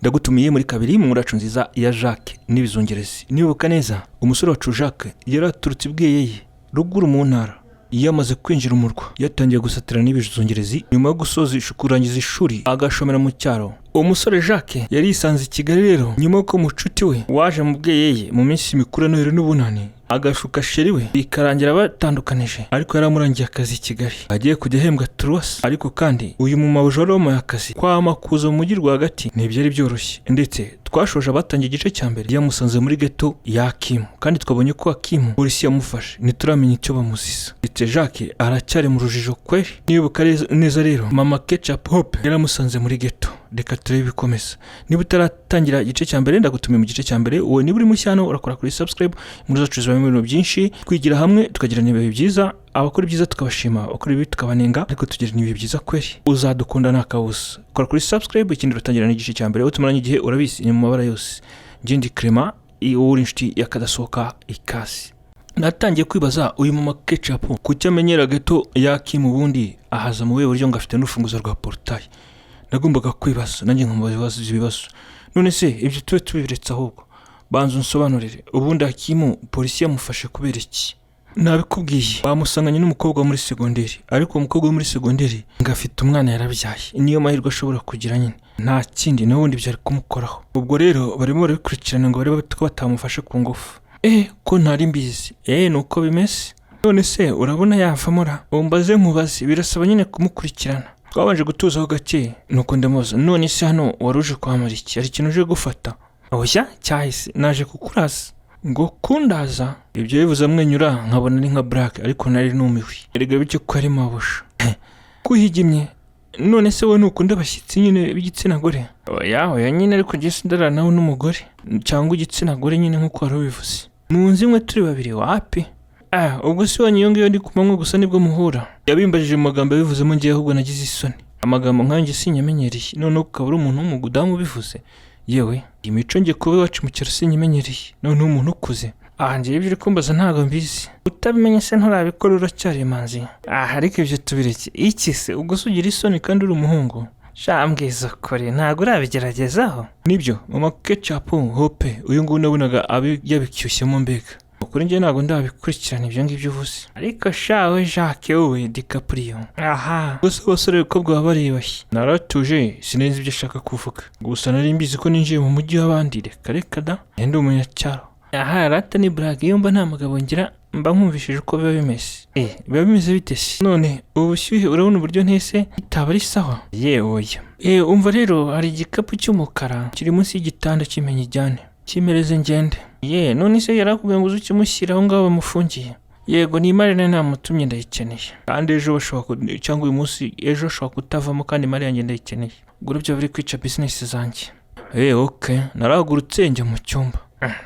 Ndagutumiye muri kabiri mu nkuru nziza ya Jacques n'ibizungerezi. Nibuka neza, umusore wacu Jacques yaraturutse ibweyeye ruguru mu ntara. Iyo amaze kwinjira umurwa, yatangiye gusatira n'ibizungerezi nyuma yo gusoza kurangiza ishuri, agashomera mu cyaro. Uwo musore Jacques yari yisanze i Kigali rero nyuma y'uko mucuti we waje mu bweyeye mu minsi mikuru ya Noheli n'Ubunani agashuka chérie we, bikarangira batandukanije, ariko yari amurangiye akazi i Kigali agiye kujya ahembwa turuwasi. Ariko kandi uyu mumabuja wari wamuhaye akazi, kwama kuza mu mujyi rwagati ntibyari byoroshye. Ndetse twashoje abatangiye igice cya mbere yamusanze muri ghetto ya Akimu, kandi twabonye ko Akimu polisi yamufashe, ntituramenya icyo bamuziza. Ndetse Jacques aracyari mu rujijo kweri. Nibuka neza rero, mama Ketchup Hope yaramusanze muri ghetto. Reka turebe ibikomeza. Niba utaratangira igice cya mbere, ndagutumiye mu gice cya mbere. Wowe niba uri mushya hano, urakora kuri subscribe. Muri zacu zibamo ibintu byinshi, twigira hamwe, tukagirana ibihe byiza. Abakora ibyiza tukabashima, abakora ibibi tukabanenga, ariko tugirana ibihe byiza kweri. Uzadukunda nta kabuza. Kora kuri subscribe. Ikindi, uratangira n'igice cya mbere. Uwo tumaranye igihe urabizi, ni mu mabara yose. Ngende Clement, wowe uri inshuti y'akadasohoka ikasi. Natangiye kwibaza uyu mama Ketchup kuki amenyera ghetto ya Kim, ubundi ahaza mu buhe buryo ngo afite n'urufunguzo rwa portail? Nagombaga kwibaza nanjye nkamubaza ibibazo. None se ibyo tube tubiretse, ahubwo banza unsobanurire, ubundi Hakimu polisi yamufashe kubera iki? Nabikubwiye, bamusanganye n'umukobwa wo muri segonderi, ariko uwo mukobwa wo muri segonderi ngo afite umwana yarabyaye. Niyo mahirwe ashobora kugira nyine, nta kindi, n'ubundi byari kumukoraho. Ubwo rero barimo barabikurikirana ngo barebe ko batamufashe ku ngufu. Ko ntari mbizi? Ni uko bimeze. None se urabona yavamo ra? Umbaze nkubaze, birasaba nyine kumukurikirana. Twabanje gutuzaho gake, nuko ndamubaza: none se hano wari uje kwamara iki? Hari ikintu uje gufata? Oya, cyahise naje kukuraza. Ngo kundaza? Ibyo bivuze amwenyura, nkabona ari nka blague, ariko nari numiwe. Erega bityo ko ari mabuja kuhigimye. None se wowe ntukunda abashyitsi nyine b'igitsina gore? Oya, oya nyine, ariko njye sindarara nawe n'umugore cyangwa igitsina gore nyine nk'uko wari ubivuze mu nzu imwe turi babiri, wapi. Ah, ubwo si wanyu iyo ngiyo ndi ku manywa gusa nibwo muhura? Yabimbajije mu magambo yabivuzemo, ngewe ahubwo nagize isoni. Amagambo nkanjye sinyamenyereye, noneho ukaba uri umuntu w'umudamu ubivuze. Yewe, imico njye kuba iwacu mu cyaro sinyimenyereye, noneho umuntu ukuze. Aha njyewe ibyo uri kumbaza ntabwo mbizi. Utabimenye se nturabikora, uracyari imanzi. Aha ariko ibyo tubireke. Iki se ubwo se ugira isoni kandi uri umuhungu? Sha, mbwiza kure, ntabwo urabigeragezaho? Nibyo, mama Ketchup Hope uyu nguyu nabonaga yabishyushyemo mbega. Kuri njye ntabwo ndabikurikirana ibyo ngibyo uvuze, ariko shawe Jacques, wowe DiCaprio, aha gusa abasore abakobwa baba bariyubashye. Naratuje, sinzi ibyo ashaka kuvuga, gusa nari mbizi ko ninjiye mu mujyi w'abandi. Reka reka da, ndi umunyacyaro. Aha rata ni blague, iyo mba nta mugabo ngira mba nkumvishije uko biba bimeze. Biba bimeze bite se? None ubu bushyuhe urabona uburyo ntese bitaba ari sawa? Ye oya. Umva rero, hari igikapu cy'umukara kiri munsi y'igitanda, kimenye ijyane kimereze ngende. Ye, none se yarakubwiye ngo uze ukimushyire aho ngaho bamufungiye? Yego, ni imari nari namutumye, ndayikeneye, kandi ejo bashobora cyangwa uyu munsi, ejo ashobora kutavamo, kandi imari yanjye ndayikeneye. Ubwo byo biri kwica business zanjye. Okay, narahagurutse njya mu cyumba,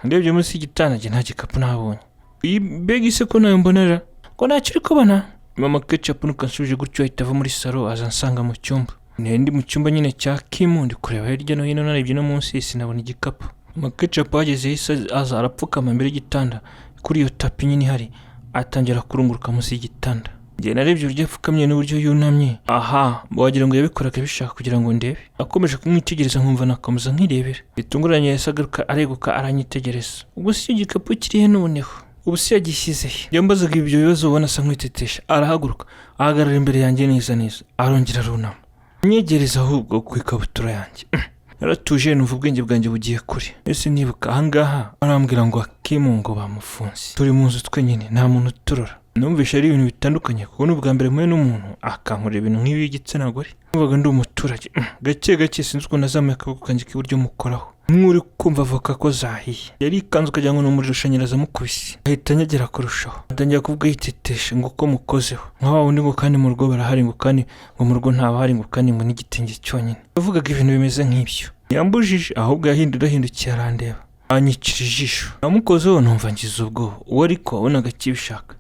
ndebye munsi y'igitanda njye nta gikapu nabonye. Iyi mbega ise ko nayo mbonera ngo ntacyo uri kubona? Mama Ketchup nuko ansubije gutyo, ahita ava muri salo aza ansanga mu cyumba. Nari ndi mu cyumba nyine cya Kimu, ndi kureba hirya no hino, narebye no munsi sinabona igikapu. Mama Ketchup ahageze yahise aza arapfukama imbere y'igitanda kuri iyo tapi nyine ihari, atangira kurunguruka munsi y'igitanda. Njye narebye uburyo apfukamye n'uburyo yunamye, aha wagira ngo yabikoraga bishaka kugira ngo ndebe. Akomeje kumwitegereza, nkumva nakomeza nkirebera. Bitunguranye yahise agaruka, areguka, aranyitegereza. Ubwo si icyo gikapu kiri he noneho? Ubu se yagishyize he? Yambazaga ibyo bibazo ubona asa nk'uwitetesha. Arahaguruka, ahagarara imbere yanjye neza neza, arongera arunama, anyegereza ahubwo ku ikabutura yanjye. Naratuje, numva ubwenge bwanjye bugiye kure. Ese nibuka ahangaha arambwira ngo Akimu ngo bamufunze, turi mu nzu twenyine, nta muntu uturora. Numvise ari ibintu bitandukanye, kuko ni ubwa mbere mpuye n'umuntu akankorera ibintu nk'ibi y'igitsina gore. Numvaga ndi umuturage. Gake gake, sinzi ukuntu nazamuye akaboko kanjye k'iburyo mukoraho, nk'uri kumva avoka ko zahiye. Yarikanze ukagira ngo ni umuriro ushanyarazi amukubise, ahita anyegera kurushaho, atangira kuvuga yitetesha ngo ko mukozeho nka wa wundi, ngo kandi mu rugo barahari, ngo kandi ngo mu rugo ntabahari, ngo kandi ngo n'igitenge cyonyine. Yavugaga ibintu bimeze nk'ibyo. Yambujije ahubwo, yahindura ahindukiye arandeba, anyicira ijisho. Namukozeho numva ngize ubwoba, uwo ariko wabonaga akibishaka.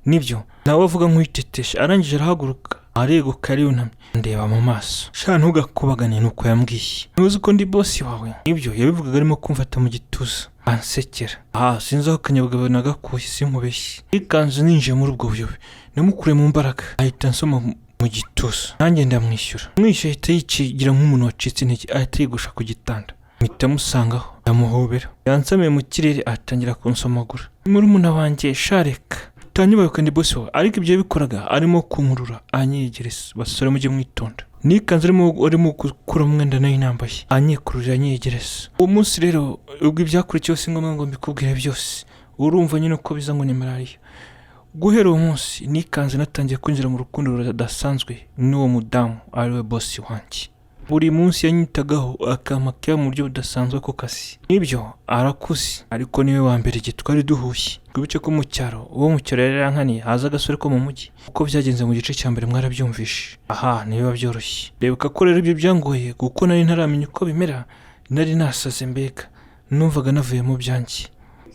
Nibyo, nawe avuga nk'uwitetesha. Arangije arahaguruka, areguka, arunamye, ndeba mu maso. Sha, ntugakubagane, nuko yambwiye. Ntuzi ko ndi boss wawe? Nibyo yabivugaga arimo kumfata mu gituza ansekera. Aha sinzi aho akanyabugabo nagakuye, sinkubeshye. Yikanze ninjiye muri ubwo buyobe, namukuriye mu mbaraga, ahita ansoma mu gituza, nanjye ndamwishyura. Mwishyuye ahita yikigira nk'umuntu wacitse intege, ahita yigusha ku gitanda. Mpita musangaho, ndamuhobera. Yansamiye mu kirere, atangira kunsomagura. Murumuna wanjye, shareka utanyobewe, ndi boss wawe. Ariko ibyo yabikoraga arimo kunkurura, anyegereza. Basore, mujye mwitonda. Nikanze arimo gukura umwenda nayo nambaye, anyikururira, anyegereza. Uwo munsi rero, ubwo ibyakurikiyeho si ngombwa ngo mbikubwire byose, urumva nyine uko biza ngo ni malariya. Guhera uwo munsi nikanze natangiye kwinjira mu rukundo rudasanzwe n'uwo mudamu ariwe boss wanjye. Buri munsi yanyitagaho, akampa care mu buryo budasanzwe ku kazi. Nibyo, arakuze, ariko niwe wa mbere igihe twari duhuye. Twibuke ko mu cyaro, uwo mu cyaro yari yarankaniye, haza agasore ko mu mujyi. Uko byagenze mu gice cya mbere mwarabyumvishe. Aha ntibiba byoroshye. Rebuka ko rero ibyo byangoye kuko nari ntaramenya uko bimera, nari nasaze mbega, numvaga navuye mu byanjye.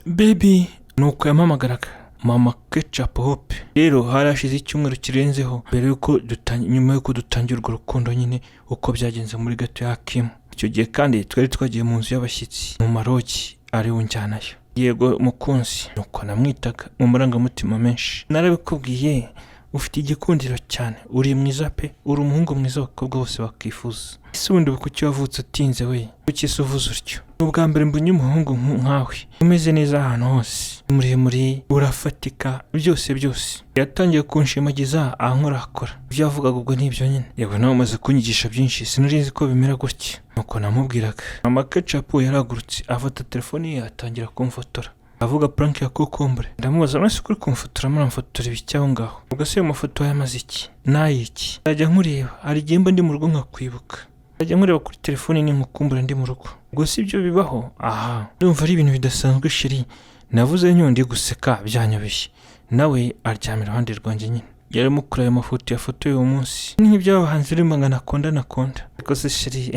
Baby, nuko yampamagaraga. Mama Ketchup Hope rero, hari hashize icyumweru kirenzeho mbere yuko nyuma yuko dutangira urwo rukundo nyine, uko byagenze muri gato ya Kim. Icyo gihe kandi twari twagiye mu nzu y'abashyitsi mu marogi, ari we unjyanayo. Yego mukunzi, nuko namwitaga mu marangamutima menshi. Narabikubwiye, ufite igikundiro cyane, uri mwiza pe, uri umuhungu mwiza abakobwa bose bakifuza. Ese ubundi kuki wavutse utinze we? Kuki se uvuze utyo? Ni ubwa mbere mbonye umuhungu nkawe umeze neza ahantu hose, muremure, urafatika, byose byose. Yatangiye kunshimagiza, ankorakora. Ibyo yavugaga ubwo ni ibyo nyine. Yego, nawe umaze kunyigisha byinshi, sinari nzi ko bimera gutya, nuko namubwiraga. Mama Ketchup yaragurutse, afata telefoni ye, atangira kumfotora, avuga prank ya kokombure. Ndamubaza: "None se kuri kumfotora, muramfotora ibiki aho ngaho? Ubwo se ayo mafoto yamaze iki n'ayiki?" "Nzajya nkureba, hari igihe mba ndi mu rugo nkakwibuka, nzajya nkureba kuri telefone ninkukumbura ndi mu rugo." "Ubwo si ibyo bibaho?" "Aha ndumva ari ibintu bidasanzwe, chérie." Navuze ndi guseka byanyobeye. Nawe aryama iruhande rwanjye nyine, yarimo kureba ayo mafoto yafotoye uwo munsi. Ni nk'iby'abahanzi urimo ngo anakonda anakonda. "Ariko se chérie?"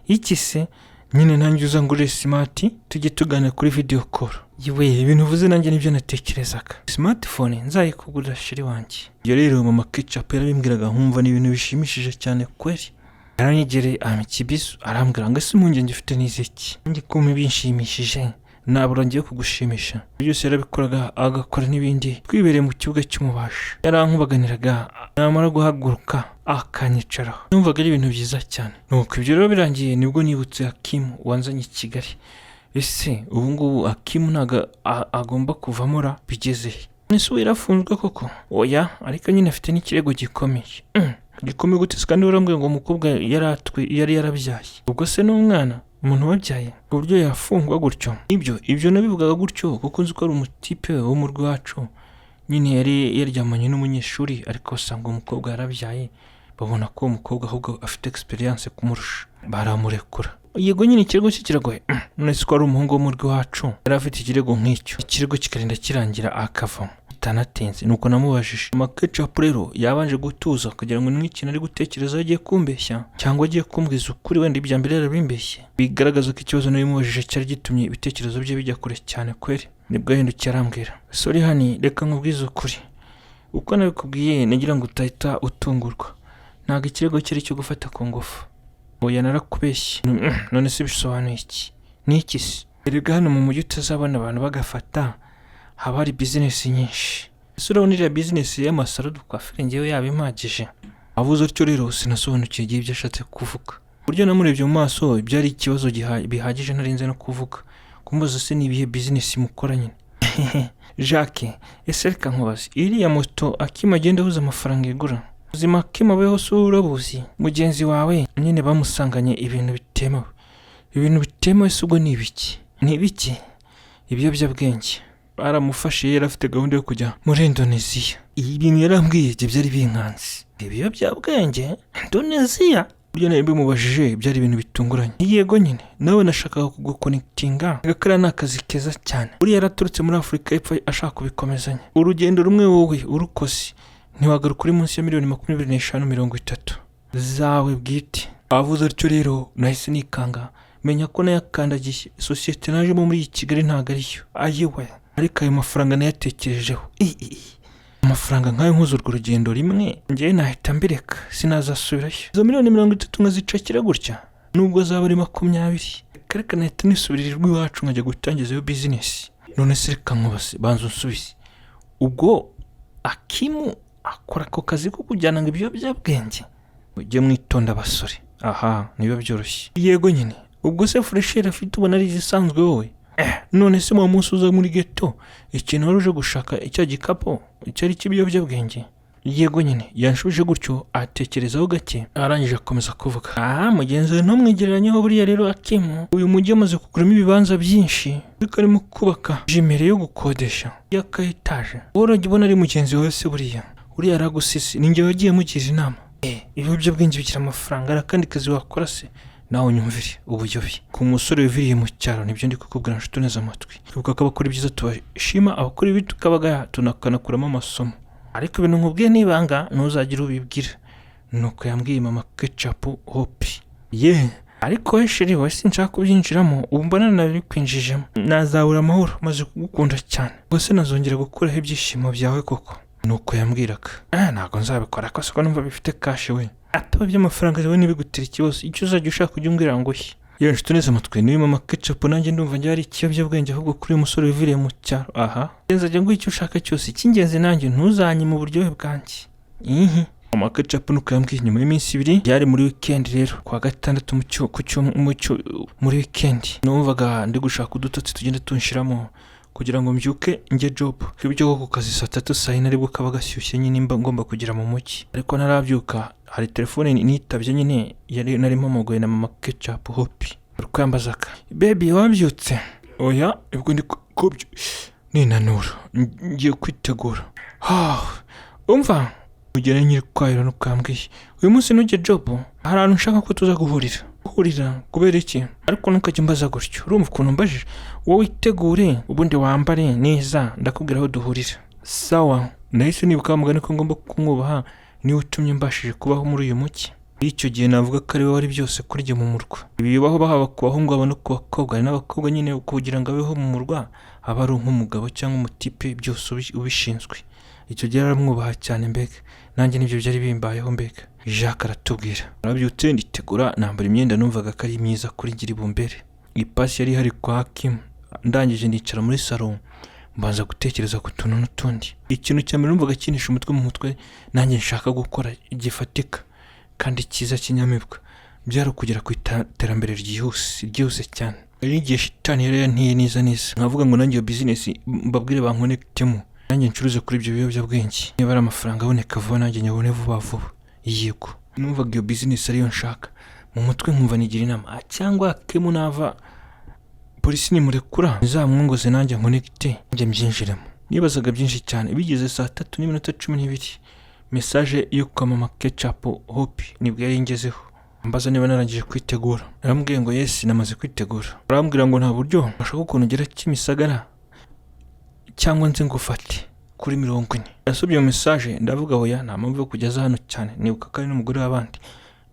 "Iki se nyine?" "Nanjye uza ngurire smart, tujye tuganira kuri video call." "Yewe, ibintu uvuze nanjye nibyo natekerezaga, smartphone nzayikugurira, chérie wanjye." Ibyo rero mama Ketchup yarabimbwiraga nkumva ni ibintu bishimishije cyane kweri. Yaranyegereye, ampa ikibisu, arambwira ngo: "Ese impungenge ufite n'iziki? Nanjye kumpa binshimishije, nabura ngiye kugushimisha." Byose yarabikoraga, agakora n'ibindi. Twibereye mu kibuga cy'umubasha, yarankubaganiraga, namara guhaguruka akanyicaraho. Numvaga ari ibintu byiza cyane. Nuko ibyo rero birangiye, nibwo nibutse Hakimu wanzanye i Kigali. Ese ubu ngubu Hakimu ntabwo agomba kuvamo ra? Bigeze he? Ese ubu yarafunzwe koko? Oya, ariko nyine afite n'ikirego gikomeye. Gikomeye gute se kandi warambwiye ngo umukobwa yaratwe, yari yarabyaye? Ubwo se n'umwana, umuntu wabyaye ku buryo yafungwa gutyo? Ibyo ibyo nabivugaga gutyo kuko nzi ko ari umutipe wo mu rwacu nyine, yari yaryamanye n'umunyeshuri, ariko usanga uwo mukobwa yarabyaye. Babona ko uwo mukobwa ahubwo afite experience kumurusha, baramurekura. Yego nyine, ikirego cye kiragoye. None se ko ari umuhungu wo mu rw'iwacu, yari afite ikirego nk'icyo, ikirego kikarinda kirangira akavamo bitanatinze? Nuko namubajije. Ketchup rero yabanje gutuza kugira ngo nk'ikintu ari gutekereza, agiye kumbeshya cyangwa agiye kumbwiza ukuri. Wenda ibya mbere yarabimbeshye, bigaragaza ko ikibazo nari mubajije cyari gitumye ibitekerezo bye bijya kure cyane kweri. Nibwo yahindukiye arambwira: "Sorry honey, reka nkubwize ukuri. Uko nabikubwiye nagira ngo utahita utungurwa. Ntabwo ikirego cyari icyo gufata ku ngufu. Oya, narakubeshye." "None se bisobanuye iki? Ni iki se?" "Erega hano mu mujyi utazabona abantu bagafata, haba hari business nyinshi. Ese urabona iriya business y'amasaro de coiffure ngewe yaba impagije?" Avuze atyo rero, sinasobanukiwe igihe ibyo ashatse kuvuga. Uburyo namurebye mu maso byari ikibazo bihagije, ntarinze no kuvuga. Kumbaza se ni ibihe business mukora nyine? Jacques, ese reka nkubaze, iriya moto Akima agenda ahuza amafaranga igura? Ubuzima Akima abeho se urabuzi? Mugenzi wawe nyine bamusanganye ibintu bitemewe. Ibintu bitemewe se ubwo ni ibiki? Ni ibiki? Ibiyobyabwenge. Baramufashe, yari afite gahunda yo kujya muri Indoneziya. Ibi bintu yarambwiye ibyo byari binkanze. Ibiyobyabwenge, Indoneziya? Burya nari mbimubajije, byari ibintu bitunguranye. "Yego nyine, nawe nashakaga kuguconnectinga. Kariya ni akazi keza cyane. Buriya yaraturutse muri Afurika y'Epfo ashaka kubikomezanya. Urugendo rumwe wowe urukoze ntiwagaruka uri munsi ya miliyoni 25, 30 zawe bwite." Avuze atyo rero nahise nikanga, menya ko nayakandagiye. Sosiyete najemo muri iyi Kigali ntabwo ariyo. Ayiwe, ariko ayo mafaranga nayatekerejeho. I, i, i. Amafaranga nk'ayo nkoze urwo rugendo rimwe, ngewe nahita mbireka, sinazasubirayo. Izo miliyoni 30 nkazicakira gutya, nubwo zaba ari 20, reka reka, nahita nisubirira iwacu nkajya gutangizayo business. None se reka nkubaze, banza unsubize, ubwo Akimu akora ako kazi ko kujyana ngo ibiyobyabwenge? Mujye mwitonda abasore, aha nibiba byoroshye. Yego nyine, Ubwo se fraîcheur afite ubona ari izisanzwe wowe? None se mu munsi uza muri ghetto, ikintu wari uje gushaka, icyo gikapu cyari cy'ibiyobyabwenge? Yego nyine. Yanshubije gutyo, atekerezaho gake, arangije akomeza kuvuga: "Aha mugenzi we ntumwigereranyeho. Buriya rero Akimu, uyu mujyi amaze kuguramo ibibanza byinshi, ariko arimo kubaka jimere yo gukodesha y'aka etaje. Wowe urajya ubona ari mugenzi wawe se? Buriya uriya yaragusisi, ni njye wagiye mugira inama. Ibiyobyabwenge bigira amafaranga, hari akandi kazi wakora se nawe? Unyumvire ubuyobe ku musore wiviriye mu cyaro." Nibyo ndi kukubwira, nshuti neza amatwi. Twibuka ko abakora ibyiza tubashima, abakora ibibi tukabagaya, tunakanakuramo amasomo. Ariko ibintu nkubwiye n'ibanga, ntuzagire ubibwira. Nuko yambwiye mama Kecapu Hope ye. Ariko we chéri, we sinshaka kubyinjiramo. Ubu mbona nabikwinjijemo, nazabura amahoro. Maze kugukunda cyane, gusa nazongera gukuraho ibyishimo byawe koko? Nuko yambwiraga. Ntabwo nzabikora ko siko numva bifite cash. We ataba iby'amafaranga yawe ntibigutere ikibazo. Icyo uzajya ushaka ujya umbwira ngo he. Yewe nshuti neza amatwi, niyo mama Kecapu, nanjye ndumva njye hari ikiyobyabwenge ahubwo kuri uyu musore wiviriye mu cyaro. Aha nzajya nguha icyo ushaka cyose, icy'ingenzi nanjye ntuzanye mu buryohe bwanjye. Ihi mama Kecapu nuko yambwiye. Nyuma y'iminsi 2, byari muri weekend rero, kuwa gatandatu mu cyo ku cyo mu cyo muri weekend, numvaga ndi gushaka udutotsi tugenda tunshiramo kugira ngo mbyuke njye job. Ibyo ku kazi saa 3, saa 4, aribwo kaba gashyushye nyine, mba ngomba kugera mu mujyi. Ariko ntarabyuka, hari telefone nitabye nyine, yari narimo mpamaguye na mama Kecapu Hope. Uko yambazaga: "Baby, wabyutse?" "Oya, ubwo ndi kubyo ninanura, ngiye kwitegura." "Umva ugere nyiri kwahira." Nuko yambwiye: "Uyu munsi ntujye job, hari ahantu nshaka ko tuza guhurira." "Guhurira kubera iki?" "Ariko ntukajya umbaza gutyo, urumva ukuntu umbajije wowe? Itegure ubundi wambare neza, ndakubwira aho duhurira." "Sawa." Nahise nibuka mugani ko ngomba kumwubaha, niwe utumye mbashije kubaho muri uyu mujyi. Icyo gihe navuga ko ari we wari byose kuri jye mu murwa. Ibi bibaho haba ku bahungu, haba no ku bakobwa. Hari n'abakobwa nyine, kugira ngo abeho mu murwa aba ari nk'umugabo cyangwa umutipe byose ubishinzwe. Icyo gihe aramwubaha cyane mbega, nanjye nibyo byari bimbayeho mbega. Jacques aratubwira. Narabyutse nditegura, nambara imyenda numvaga ko ari myiza kuri gira ibumbere. Ipasi yari ihari kwa Hakimu. Ndangije nicara muri salon, mbanza gutekereza ku tuntu n'utundi. Ikintu cya mbere numvaga kinisha umutwe mu mutwe nanjye nshaka gukora gifatika kandi cyiza kinyamibwa, byari ukugera ku iterambere ryihuse, ryihuse cyane. Hari n'igihe shitani yari yantiye neza neza, nkavuga ngo nanjye iyo business mbabwire bankonekitemo, nanjye ncuruze kuri ibyo biyobyabwenge, niba ari amafaranga aboneka vuba nanjye nyabone vuba vuba. Yego, numvaga iyo business ariyo nshaka mu mutwe, nkumva nigira inama, cyangwa kemu nava polisi nimurekura nzamwunguze, nanjye nkonekite, nanjye mbyinjiremo. Nibazaga byinshi cyane. Bigeze saa 3:12, message yo kwa mama Kecapu Hope nibwo yari ingezeho, ambaza niba narangije kwitegura. Narambwiye ngo yes, namaze kwitegura. Arambwira ngo nta buryo ashaka ukuntu ugera Kimisagara cyangwa nze ngufate kuri 40. Nasubye iyo message ndavuga: "Oya, nta mpamvu yo kujya hano cyane." Nibuka ko ari n'umugore w'abandi,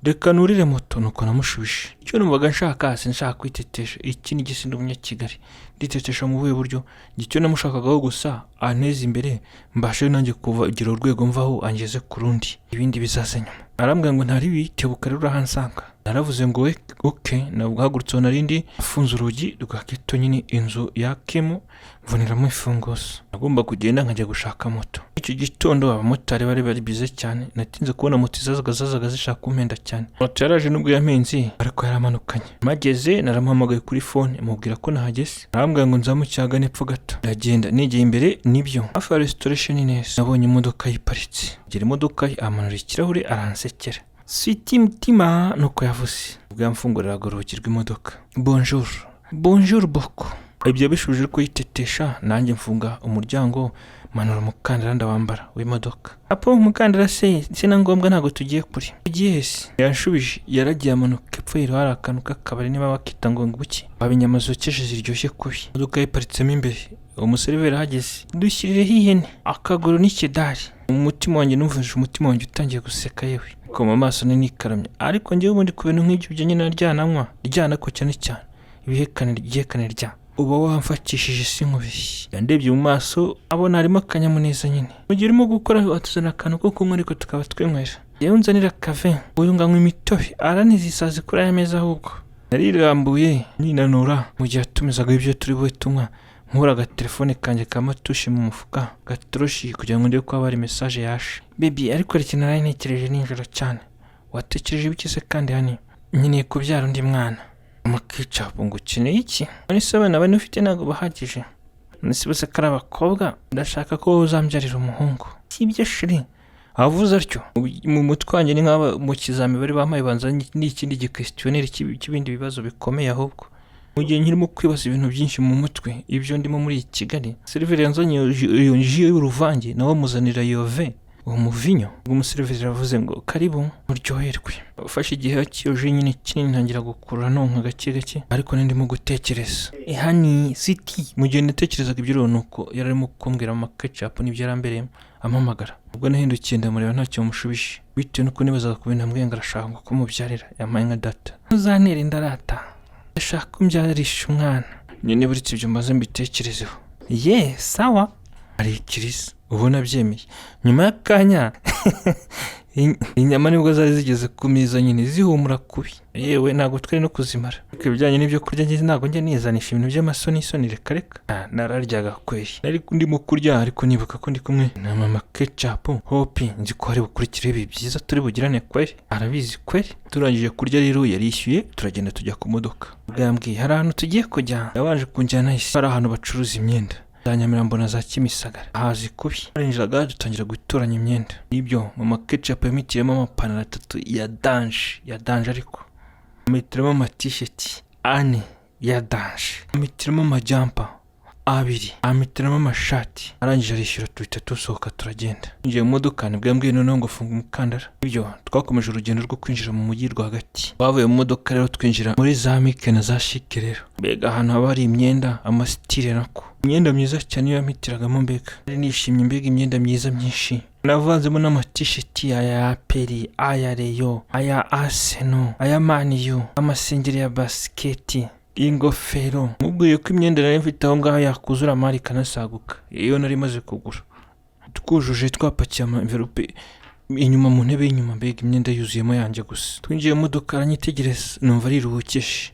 reka nurire moto. Nuko namushubije. Icyo numvaga nshaka, sinshaka kwitetesha. Iki ni igisi, ndi umunyakigali, nditetesha mu buhe buryo? Icyo namushakagaho gusa, anteze imbere, mbashe nanjye kugira urwego mvaho angeze ku rundi, ibindi bizaza nyuma. Arambwira ngo ntari bitebuka rero, urahansanga. Naravuze ngo we okay. Nabwo hagurutse narindi, afunze urugi rwa ghetto nyine, inzu ya Kemu, mvuniramo imfunguzo. Nagomba kugenda nkajya gushaka moto. Icyo gitondo abamotari bari bari bize cyane, natinze kubona moto. Zazaga zishaka kumpenda cyane. Moto yaraje, nubwo yampenze ariko yaramanukanye. Mageze naramuhamagaye kuri phone, mubwira ko nahageze. Arambwira ngo nzamuke ahagana epfo gato. Ndagenda nigeye imbere, nibyo, hafi ya restoration neza, nabonye imodoka yiparitse. Ngera imodoka ye, amanura ikirahure, aransekera. "Sweetie mutima," nuko yavuze ubwo yamfunguriraga urugi rw'imodoka. "Bonjour." "Bonjour beaucoup." Ibyo bishubije ko yitetesha, nanjye mfunga umuryango, manura umukandara ndawambara w'imodoka. "Apo umukandara se si na ngombwa, ntabwo tugiye kure." "Tugiye se?" Yanshubije. Yaragiye amanuka epfo yiriho, hari akantu k'akabari, niba bakita ngo nguki, haba inyama zokeje ziryoshye kubi. Imodoka yiparitsemo imbere, umuseriveri ahageze: "Dushyirireho ihene, akaguru n'ikidari." Umutima wanjye, numvise umutima wanjye utangiye guseka yewe, koma amaso nikaramye. Ariko njyewe ubundi ku bintu nk'ibyo byo nyine ryananywa ryana ko cyane cyane ibihekane ryihekane rya uba wamfatishije isi nkubeshye. Yandebye mu maso, abona harimo akanyamuneza nyine. Mu gihe urimo gukora watuzana akantu ko kunywa, ariko tukaba twinywera. Yewe unzanira kave, uyu nganywa imitobe, araniza isazi kuri aya meza. Ahubwo narirambuye ninanura mu gihe yatumizaga ibyo turi bube tunywa, nkura agatelefone kanjye ka matushe mu mufuka gatoroshi kugira ngo ndebe ko haba hari message yaje. "Baby, ariko hari ikintu nari ntekereje nijoro cyane." "Watekereje ibiki se kandi?" "Hani nkeneye kubyara undi mwana." Mama Ketchup ngo: "Ukeneye iki? None se abana bane ufite ntabwo bahagije? None se bose ko ari abakobwa? Ndashaka ko wowe uzambyarira umuhungu." "Si ibyo, chérie." Avuze atyo, mu mutwe wanjye ni nk'aba mu kizami bari bampaye, banza n'ikindi giquestionnaire cy'ibindi bibazo bikomeye. Ahubwo mu gihe nkirimo kwibaza ibintu byinshi mu mutwe, ibyo ndimo muri iyi Kigali, seriveri yanzanye iyo jus y'uruvange, nawe amuzanira iyo vin, uwo muvinyo. Ubwo umuseriveri aravuze ngo: "Karibu, muryoherwe." Ufashe igihe cy'iyo jus nyine kinini, ntangira gukurura nonka gake gake, ariko ndimo gutekereza honey sweetie. Mu gihe natekerezaga ibyo rero, nuko yari arimo kumbwira Mama Ketchup n'ibyo yarambereyemo ampamagara. Ubwo nahindukiye ndamureba, ntacyo mushubije, bitewe nuko nibazaga ku bintu ambwiye ngo arashaka ngo kumubyarira. Yampaye nka data, ntuzantere indarata, ndashaka ko umbyarisha umwana nyine. Buretse ibyo mbaze mbitekerezeho. Ye, sawa. Arikiriza ubona abyemeye. Nyuma y'akanya inyama nibwo zari zigeze ku meza nyine, zihumura kubi. Yewe, ntabwo twari no kuzimara. Ariko ibijyanye n'ibyo kurya, njye ntabwo njya nizanisha ibintu by'amasonisoni, reka reka. Ah, nararyaga kweri. Nari ndimo kurya ariko nibuka ko ndi kumwe na Mama Ketchup Hope. Nzi ko hari bukurikire ibi byiza turi bugirane kweri, arabizi kweri. Turangije kurya rero, yarishyuye, turagenda tujya ku modoka. Bwambwiye hari ahantu tugiye kujya. Yabanje kunjyana isi, hari ahantu bacuruza imyenda za Nyamirambo na za Kimisagara, hazi kubi. Barinjiraga, dutangira gutoranya imyenda. Nibyo, Mama Ketchup yamitiyemo amapantaro atatu ya danger, ya danger, ariko amitiramo amatisheti ane ya danger, amitiramo amajumper abiri, amitiramo amashati. Arangije arishyura, tuhita dusohoka turagenda. Twinjiye mu modoka, nibwo yambwiye noneho ngo: "Funga umukandara." Ibyo twakomeje urugendo rwo kwinjira mu mujyi rwagati. Twavuye mu modoka rero, twinjira muri za Mike na za CHIC rero. Mbega ahantu haba hari imyenda, amastyle, nako imyenda myiza cyane iyo yamitiragamo. Mbega nari nishimye, mbega imyenda myiza myinshi! Navanzemo n'amatisheti aya APR, aya Rayon, aya Arsenal, aya Man U, amasengeri ya basiketi, ingofero. Mubwiye ko imyenda nari mfite aho ngaho yakuzura amari ikanasaguka iyo nari maze kugura. Twujuje, twapakiye ama enveloppe inyuma mu ntebe y'inyuma, mbega imyenda yuzuyemo yanjye gusa. Twinjiye mu modoka, aranyitegereza, numva ariruhukije.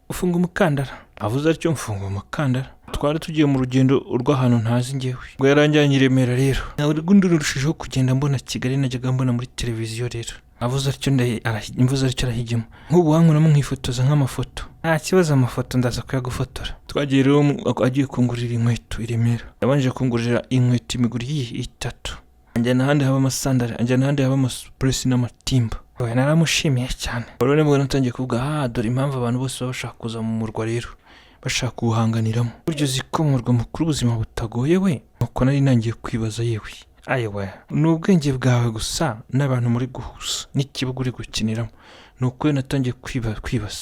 "Ufunga umukandara." Avuze atyo, mfunga umukandara. Twari tugiye mu rugendo rw'ahantu ntazi ngewe. Ngo yaranjyanye i Remera rero, ntabwo ndurushijeho kugenda mbona Kigali najyaga mbona muri televiziyo rero. Avuze atyo, mvuze atyo arahigima. Nk'ubu wankuramo nkifotoza nk'amafoto, nta kibazo, amafoto ndaza kuyagufotora. Twagiye rero, agiye kungurira inkweto i Remera. Yabanje kungurira inkweto imiguri itatu, anjyana ahandi haba amasandari, anjyana ahandi haba amasupuresi n'amatimba. Oya, naramushimiye cyane. Rero nibwo natangiye kuvuga: "Ah, dore impamvu abantu bose baba bashaka kuza mu murwa rero, bashaka kuwuhanganiramo. Burya uzi ko mu murwa mukuru ubuzima butagoye we?" Nuko nari nangiye kwibaza. Yewe ayewe, ni ubwenge bwawe gusa n'abantu muri guhuza n'ikibuga uri gukiniramo. Ni uko natangiye kwibaza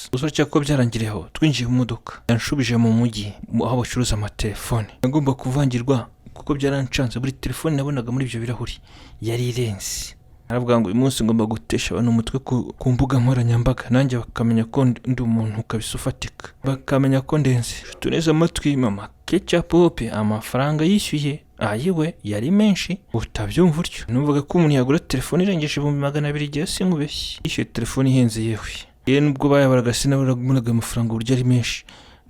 gusa. Cyakora byarangiriye aho. Twinjiye mu modoka, yanshubije mu mujyi aho bacuruza amatelefone. Nagomba kuvangirwa kuko byarancanze. Buri telefone nabonaga muri ibyo birahuri yari irenze. Aravuga ngo uyu munsi ngomba gutesha abantu umutwe ku mbuga nkoranyambaga, nanjye bakamenya ko ndi umuntu kabisa ufatika, bakamenya ko ndenze. Tuneze amatwi, Mama Ketchup Hope amafaranga yishyuye ayiwe yari menshi, utabyumva utyo. Numvaga ko umuntu yagura telefone irengeje 200,000 igihe, sinkubeshye. Yishyuye telefone ihenze yewe. Yewe, nubwo bayabaraga sinabonaga amafaranga uburyo ari menshi.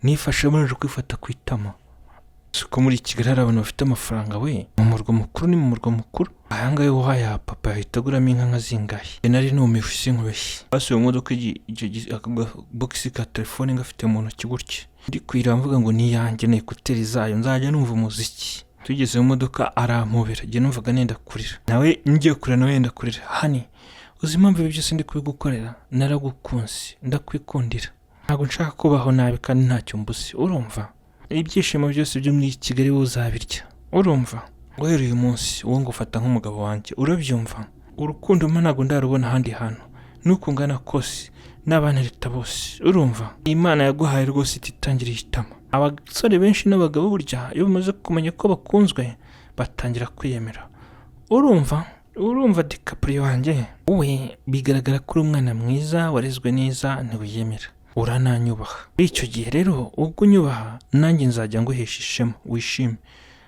Nifashe manje kwifata ku itama. Siko muri Kigali hari abantu bafite amafaranga we? Mu murwa mukuru, ni mu murwa mukuru. Aya ngaya uhaye papa yahita aguramo inka nka zingahe? Nari numiwe, sinkubeshye. Basubiye mu modoka, icyo akabogisi ka telefone ngafite mu ntoki gutya, ndi kwireba mvuga ngo ni iyanjye, na écouteurs zayo, nzajya numva umuziki. Tugeze mu modoka arampobera. Njye numvaga nenda kurira, nawe ngiye kurira, nawe yenda kurira. "Honey, uzi impamvu ibi byose ndi kubigukorera? Naragukunze, ndakwikundira. Ntabwo nshaka kubaho nabi kandi ntacyo mbuze. Urumva, ibyishimo byose byo muri Kigali wowe uzabirya. Urumva, guhera uyu munsi wowe ngufata nk'umugabo wanjye. Urabyumva, urukundo mpa ntabwo ndarubona ahandi hantu, nuko ungana kose n'abantereta bose. Urumva, Imana yaguhaye rwose ititangiriye itama. Abasore benshi n'abagabo burya iyo bamaze kumenya ko bakunzwe batangira kwiyemera. Urumva DiCaprio wanjye, wowe bigaragara ko uri umwana mwiza warezwe neza, ntiwiyemera, urananyubaha. Muri icyo gihe rero ubwo unyubaha, nanjye nzajya nguhesha ishema wishime."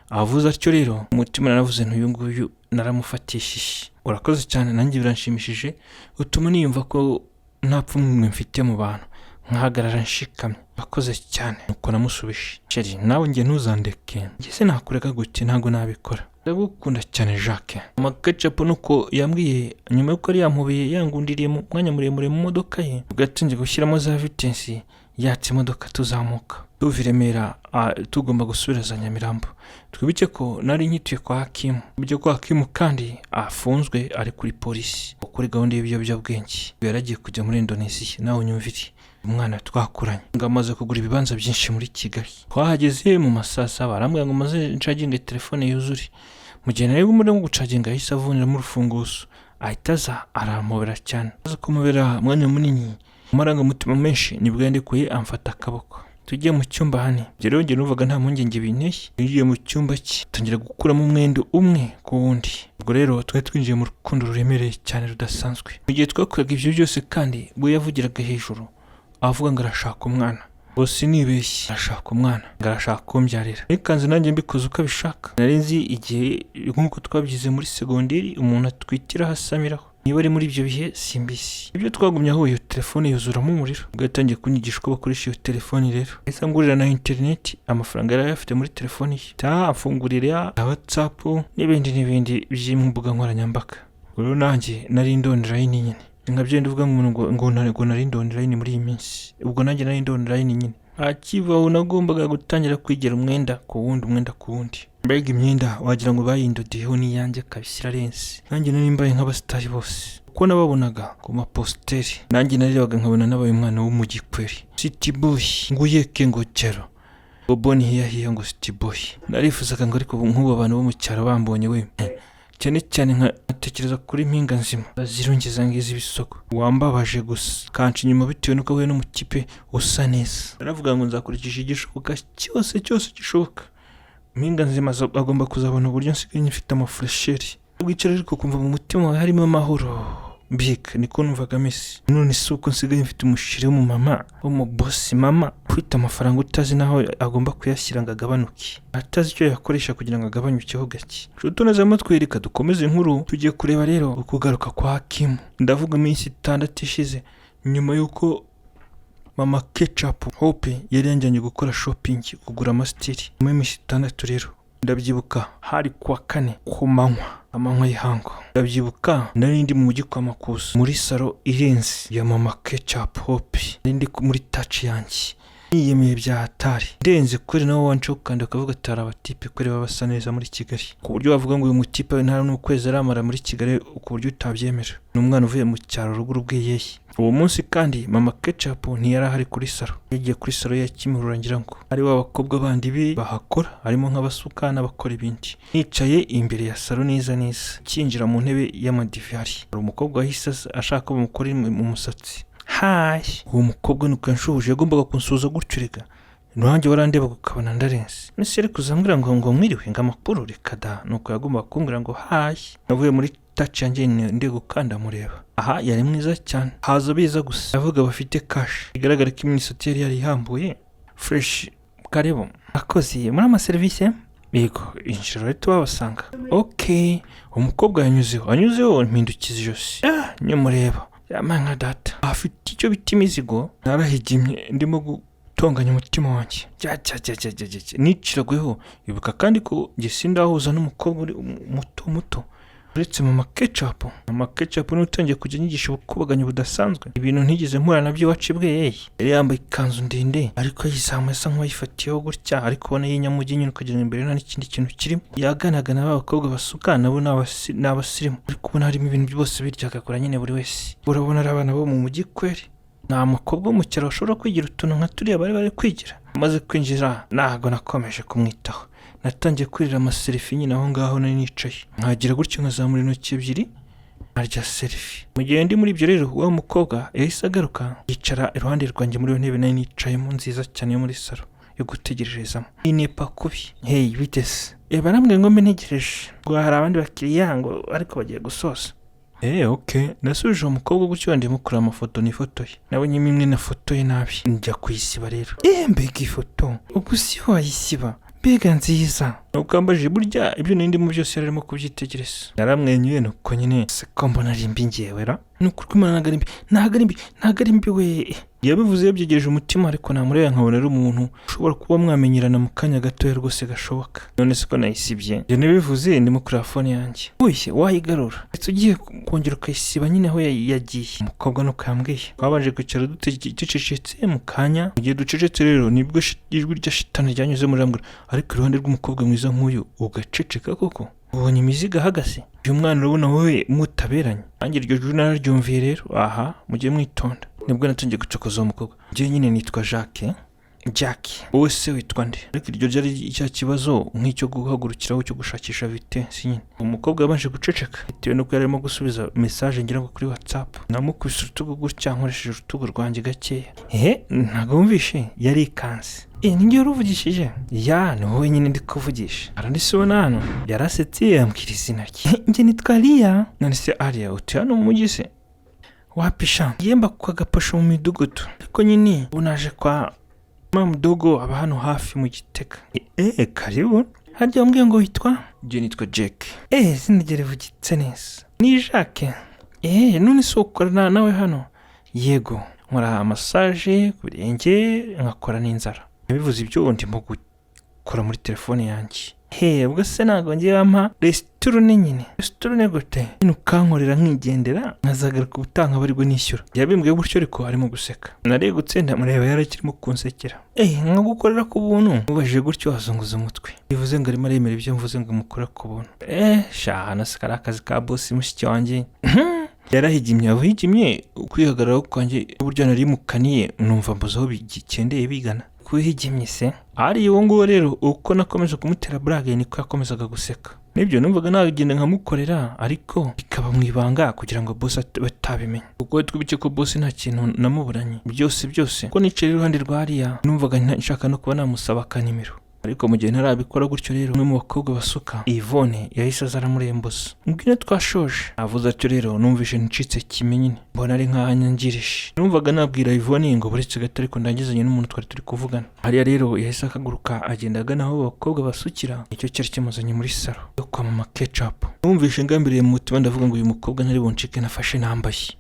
Avuze atyo rero, umutima naravuze nti: "Uyu nguyu naramufatishije." "Urakoze cyane, nanjye biranshimishije, utuma niyumva ko nta pfunwe mfite mu bantu, nkahagarara nshikamye. Urakoze cyane." Nuko namusubije: "Chérie, nawe njye ntuzandeke. Njye se nakureka gute? Ntabwo nabikora." Ndagukunda cyane, Jacques. Mama Ketchup nuko yambwiye nyuma y'uko yari yampobeye, yangundiriye mu mwanya muremure mu modoka ye. Ubwo yatangiye gushyiramo za vitesse, yatse imodoka, tuzamuka tuva i Remera, tugomba gusubira za Nyamirambo. Twibuke ko nari nkituye kwa Hakimu. Twibuke ko Hakimu kandi afunzwe, ari kuri polisi kuri gahunda y'ibiyobyabwenge. Yari agiye kujya muri Indonesia. Nawe unyumvire, umwana twakuranye ngo amaze kugura ibibanza byinshi muri Kigali. Twahageze mu ma saa 7, arambwira ngo maze ncaginge telefone yuzure. Mu gihe nari murimo gucaginga, yahise avuniramo urufunguzo, ahita aza arampobera cyane. Aza kumubera umwanya munini, amarangamutima menshi, nibwo yandikuye amfata akaboko tujye mu cyumba. Hano ibyo rero njye numvaga nta mpungenge binteye. Yinjiye mu cyumba cye, tangira gukuramo umwenda umwe ku wundi. Ubwo rero twari twinjiye mu rukundo ruremereye cyane, rudasanzwe. Mu gihe twakoraga ibyo byose kandi, we yavugiraga hejuru avuga ngo arashaka umwana, ngo sinibeshye, arashaka umwana, ngo arashaka kumbyarira. Nikanze nanjye mbikoze uko abishaka. Nari nzi igihe, nk'uko twabyize muri segonderi, umuntu atwitiraho asamiraho. Niba ari muri ibyo bihe simbisi. Ibyo twagumye aho, iyo telefone yuzuramo umuriro. Ubwo yatangiye kunyigisha uko bakoresha iyo telefone rero, yahise angurira na interineti, amafaranga yari ayafite muri telefone ye, amfungurira na WhatsApp n'ibindi n'ibindi by'imbuga nkoranyambaga. Ubwo rero nanjye nari ndi online nyine, nka byenda uvuga ngo nari ndi online muri iyi minsi. Ubwo nanjye nari ndi online nyine. Akivaho nagombaga gutangira kwigira umwenda ku wundi, umwenda ku wundi. Mbega imyenda, wagira ngo bayindodeyeho n'iyanjye kabisa, irarenze. Nanjye nari mbaye nk'abasitari bose uko nababonaga ku mapositeri. Nanjye narebaga nkabona nabaye umwana w'umujyi kweri, city boy, ngo uyeke, ngo kero ngo boni hiya hiya, ngo city boy. Narifuzaga ngo ariko nk'ubu abantu bo mu cyaro bambonye we, cyane cyane nkatekereza kuri mpinga nzima bazirongeza ngizi ibisoko wambabaje gusa kanca inyuma bitewe n'uko ahuye n'umukipe usa neza. Naravuga ngo nzakurikisha igishoboka cyose, cyose gishoboka, mpinga nzima agomba kuzabona uburyo nsigaye mfite amafuresheri. Wicara ariko ukumva mu mutima wawe harimo amahoro. Mbega niko numvaga mesi. None si uko nsigaye mfite umushiri w'umumama w'umubosi, mama ufite amafaranga utazi n'aho agomba kuyashyira ngo agabanuke, atazi icyo yakoresha kugira ngo agabanyukeho gake. Nshuti neza amatwi, reka dukomeze inkuru. Tugiye kureba rero ukugaruka kwa Hakimu. Ndavuga iminsi 6 ishize nyuma y'uko Mama Ketchup Hope yari yanjyanye gukora shopping, kugura amasitiri. Nyuma y'iminsi 6 rero, ndabyibuka hari kuwa kane ku manywa, amanywa y'ihangu. Ndabyibuka nari ndi mu mujyi kwa Makuza, muri salo irenze ya Mama Ketchup Hope. Nari ndi muri touch yanjye, niyemeye bya hatari, ndenze kuri nawe wanca ukanda ukavuga ati hari abatipe kuri baba basa neza muri Kigali, ku buryo wavuga ngo uyu mutipe nta n'ukwezi aramara muri Kigali, ku buryo utabyemera ni umwana uvuye mu cyaro ruguru bweyeye. Uwo munsi kandi Mama Ketchup ntiyari ahari kuri salo, yagiye kuri salo ya Kimihurura, ngira ngo ari wa bakobwa bandi be bahakora, harimo nk'abasuka n'abakora ibindi. Nicaye imbere ya salo neza neza, kinjira mu ntebe y'amadivari, hari umukobwa wahise aza ashaka ko bamukorera mu musatsi. Hi. Uwo mukobwa nuko yanshuhuje, yagombaga kunsuhuza gutyo rega, nanjye warandebaga ukabona ndarenze. Nese yari kuzambwira ngo mwiriwe, ngo amakuru? Reka da. Nuko yagombaga kumbwira ngo hi. Navuye muri touch yanjye ndi gukanda, mureba aha, yari mwiza cyane, haza biza gusa avuga bafite cash. Bigaragara ko imisatsi yari yarihambuye fresh. Karibu. Akoze muri ama serivisi. Yego, injira rero babasanga. Ok, umukobwa yanyuzeho, anyuzeho mpindukiza ijosi, nyamureba yamaye nka data afite icyo bita imizigo. Narahigimye, ndimo gutonganya umutima wanjye. Jya jya jya jya jya jya, niciragweho. Ibuka kandi ko njye sindahuza n'umukobwa uri muto muto uretse Mama Ketchup. Mama Ketchup niwe utangiye kujya anyigisha ubukubaganyi budasanzwe, ibintu ntigeze mpura nabyo iwacu bweyeye. Yari yambaye ikanzu ndende ariko yizamuye, asa nk'uwayifatiyeho gutya, ariko ubona y'inyamujyi nyine, ukagira ngo imbere nta n'ikindi kintu kirimo. Yaganaga na ba bakobwa basuka, nabo ni abasirimu, ariko ubona harimo ibintu byose biryagagura nyine. Buri wese urabona ari abana bo mu mujyi kweri, nta mukobwa wo mu cyaro washobora kwigira utuntu nka turiya bari bari kwigira. Amaze kwinjira ntabwo nakomeje kumwitaho, natangiye kwirira ama selfie nyine aho ngaho nari nicaye, nkagira gutyo nkazamura intoki ebyiri nkarya selfie. Mu gihe ndi muri ibyo rero, wa mukobwa yahise agaruka yicara iruhande rwanjye muri iyo ntebe nari nicayemo nziza cyane yo muri salo yo gutegererezamo. Inepa kubi. Hey, bitese? Barambwiye ngo mbe ntegereje, ngo hari abandi bakiriya, ngo ariko bagiye gusoza. Ok. Nasubije uwo mukobwa gutyo, ndimo kureba amafoto nifotoye. Nabonyemo imwe nafotoye nabi, njya kuyisiba rero. Mbega ifoto! Ubwo si wayisiba? Mbega nziza! Nuko ambajije, burya ibyo nari ndimo byose yari arimo kubyitegereza. Naramwenyuye nuko nyine, se ko mbona ari mbi ngewe ra? Ni ukuri kw'Imana ntabwo ari mbi, ntabwo ari mbi, ntabwo ari mbi we. Yabivuze yabyegereje umutima, ariko namureba nkabona ari umuntu ushobora kuba mwamenyerana mu kanya gatoya rwose gashoboka. None se ko nayisibye? Ibyo nabivuze ndimo kureba phone yanjye. Uye wayigarura ndetse ugiye kongera ukayisiba nyine aho yagiye. Umukobwa nuko yambwiye. Twabanje kwicara ducecetse mu kanya. Mu gihe ducecetse rero, nibwo ijwi rya shitani ryanyuze muri rambwira: "Ariko iruhande rw'umukobwa mwiza nk'uyu ugaceceka koko? Ubonye imizigo ahagaze uyu mwana, urabona wowe mutaberanye?" Nanjye iryo jwi nararyumviye rero. Aha mujye mwitonda. Nibwo natangiye gucokoza uwo mukobwa. Njye nyine nitwa Jacques, Jack. Wowe se witwa nde? Ariko iryo ryari cya kibazo nk'icyo guhagurukiraho cyo gushakisha vitesse nyine. Umukobwa yabanje guceceka bitewe n'uko yari arimo gusubiza message, ngira ngo kuri WhatsApp. Namukubise urutugu gutya, nkoresheje urutugu rwanjye gakeya. Ehe, ntabwo wumvishe? Yarikanze. Eh, ninjye wari uvugishije? Ya, ni wowe nyine ndi kuvugisha. Arandisubona hano. Yarasetse, yambwira izina rye. Njye nitwa Aliya. None se Aliya, utuye hano mu mujyi se? Wapisha, yemba ku kagaposho mu midugudu, ariko nyine ubu naje kwa mudogo, aba hano hafi mu Gitega. Eh, karibu. Harya wambwiye ngo witwa? Njye nitwa Jack. Eh, izina rye rivugitse neza ni Jacques. Eh, none se ukorana nawe hano? Yego, nkora massage ku birenge, nkakora n'inzara. Bivuze ibyo ndimo gukora muri telefone yanjye. He, ubwo se ntabwo ngiye bampa ristourne nyine? Ristourne gute nyine? Ukankorera nkigendera, nkazagaruka ubutaha nkaba aribwo nishyura. Yabimbwiye gutyo ariko arimo guseka. Naregutse ndamureba, yari akirimo kunsekera. Eh, nkagukorera ku buntu? Mubajije gutyo azunguza umutwe, bivuze ngo arimo aremera ibyo mvuze ngo mukore ku buntu. Eh sha, nasi kari akazi ka bosi mushiki wanjye. Yarahigimye, ahigimye kwihagararaho kwanjye, uburyo nari mukaniye, numva mbuze aho bikendeye bigana. Kuhigimye se ari uwo nguwo rero, uko nakomeje kumutera blague niko yakomezaga guseka. Nibyo numvaga nagenda nkamukorera, ariko bikaba mu ibanga kugira ngo boss batabimenya, kuko twibuke ko boss nta kintu namuburanye byose byose. Ko nicaye iruhande rwa Ariya, numvaga nshaka no kuba namusaba akanimero. Ariko mu gihe ntarabikora gutyo rero, umwe mu bakobwa basuka, Yvonne, yahise aza aramurembuza. Mbwira twashoje. Avuze atyo rero, numvise ncitse kime nyine, mbona ari nkaho anyangirije. Numvaga nabwira Yvonne ngo buretse gato ariko ndangizanye n'umuntu twari turi kuvugana. Hariya rero yahise akaguruka, agenda agana aho abakobwa basukira. Nicyo cyari kimuzanye muri salo yo kwa mama Ketchup. Numvise ngambiriye mu mutima, ndavuga ngo uyu mukobwa ntari buncike. Nafashe nambaye,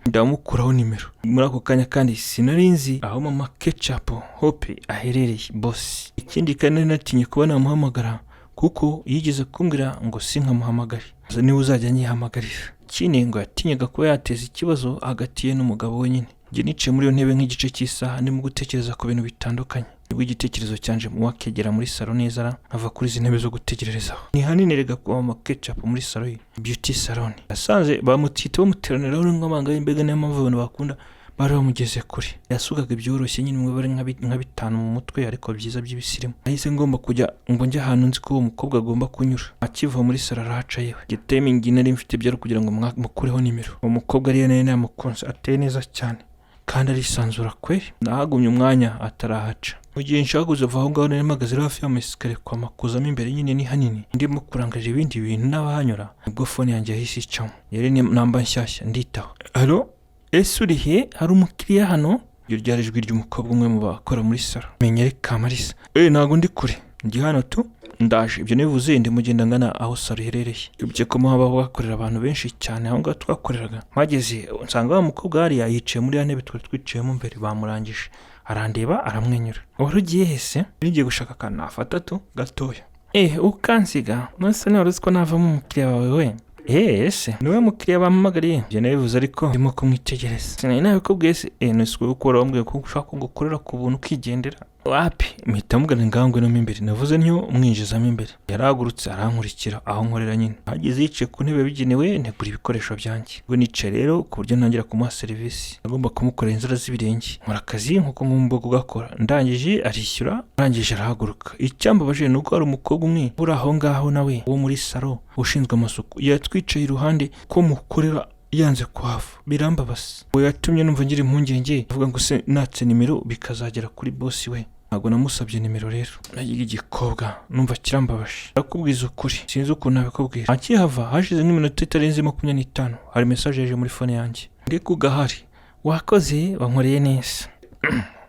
ndamukuraho nimero muri ako kanya, kandi sinari nzi aho mama Ketchup Hope aherereye boss. Ikindi kandi, nari natinye kuba namuhamagara, kuko yigeze kumbwira ngo sinkamuhamagare, niwe uzajya anyihamagarira. Ikindi ngo yatinyaga kuba yateza ikibazo hagati ye n'umugabo we nyine. Njye nicaye muri iyo ntebe nk'igice cy'isaha, ndimo gutekereza ku bintu bitandukanye. Nibwo igitekerezo cyanje mu wakegera muri salo neza ra, ava kuri izi ntebe zo gutegererezaho. Ni hanini rega kwa mama Ketchup muri salo ye, beauty salon. Yasanze bamutita bamuteraniraho nk'amanga y'imbega. Niyo mpamvu abantu bakunda bari bamugeze kure. Yasukaga ibyoroshye nyine, umwe bari nka bitanu mu mutwe, ariko byiza by'ibisirimu. Nahise ngomba kujya ngo njye ahantu nzi ko uwo mukobwa agomba kunyura. Akiva muri salo arahaca. Yewe, igitemingi nari mfite byari kugira ngo mukureho nimero. Uwo mukobwa ariyo nari namukunze, ateye neza cyane kandi arisanzura kweri. Nahagumye umwanya atarahaca. Mu gihe nshaka kuzava aho ngaho nari mpagaze hafi y'amaescalier kwa Makuzamo imbere nyine, ni hanini, ndimo kurangarira ibindi bintu n'abahanyura, nibwo phone yanjye yahise icamo. Yari ni namba nshyashya. Nditaho: "Allo, ese uri he? Hari umukiriya hano." Iryo ryari ijwi ry'umukobwa umwe mu bakora muri salo, menya ari Kamarisa. Eh, ntabwo ndi kure, ndi hano tu, ndaje. Ibyo nivuze ndimugenda ngana aho salo iherereye. Ibyo ko haba hakorera abantu benshi cyane aho ngaho twakoreraga. Mpageze nsanga wa mukobwa hariya yicaye muri ya ntebe twari twicayemo mbere. Bamurangije, arandeba, aramwenyura. "Wari ugiye hese?" "Ngiye gushaka akantu nafata tu gatoya." "Eh, ukansiga? None wari uzi ko navamo umukiriya wawe we?" "Eh, ese niwe mukiriya bampamagariye?" Ibyo nabivuze ariko ndimo kumwitegereza. "Sinari nabikubwiye se?" "Eh, none si wowe ukora wambwiye ko ushaka ngo ukorera ku buntu ukigendera?" "Wapi." Mpita mugana ngaho ngwino mo imbere. Navuze ntyo mwinjizamo imbere. Yarahagurutse arankurikira aho nkorera nyine. Hageze yicaye ku ntebe yabigenewe, ntegura ibikoresho byanjye. Ubwo nicaye rero ku buryo ntangira kumuha serivisi. Agomba kumukorera inzara z'ibirenge. Nkora akazi nk'uko ngomba kugakora. Ndangije arishyura, arangije arahaguruka. Icyambabaje ni uko hari umukobwa umwe uri aho ngaho nawe wo muri salo ushinzwe amasuku, yatwicaye iruhande ko mukorera, yanze kuhava. Birambabaza. We yatumye numva ngira impungenge, avuga ngo se natse nimero bikazagera kuri bosi we? Ntabwo namusabye nimero rero. Nagiye igikobwa numva kirambabaje. Ndakubwiza ukuri, sinzi ukuntu nabikubwira. Akihava hashize nk'iminota itarenze 25, hari message yaje muri phone yanjye. Ndi kugahari: "Wakoze, wankoreye neza."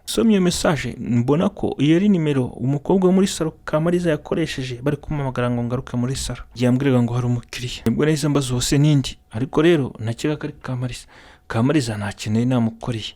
Somye iyo message, mbona ko iyo ari nimero umukobwa wo muri salo Kamariza yakoresheje bari kumuhamagara ngo ngaruke muri salo. Yambwiraga ngo hari umukiriya. Nibwo nahise mbaza uwo se nindi. Ariko rero nakeka ko ari Kamariza. Kamariza nta kintu yari namukoreye.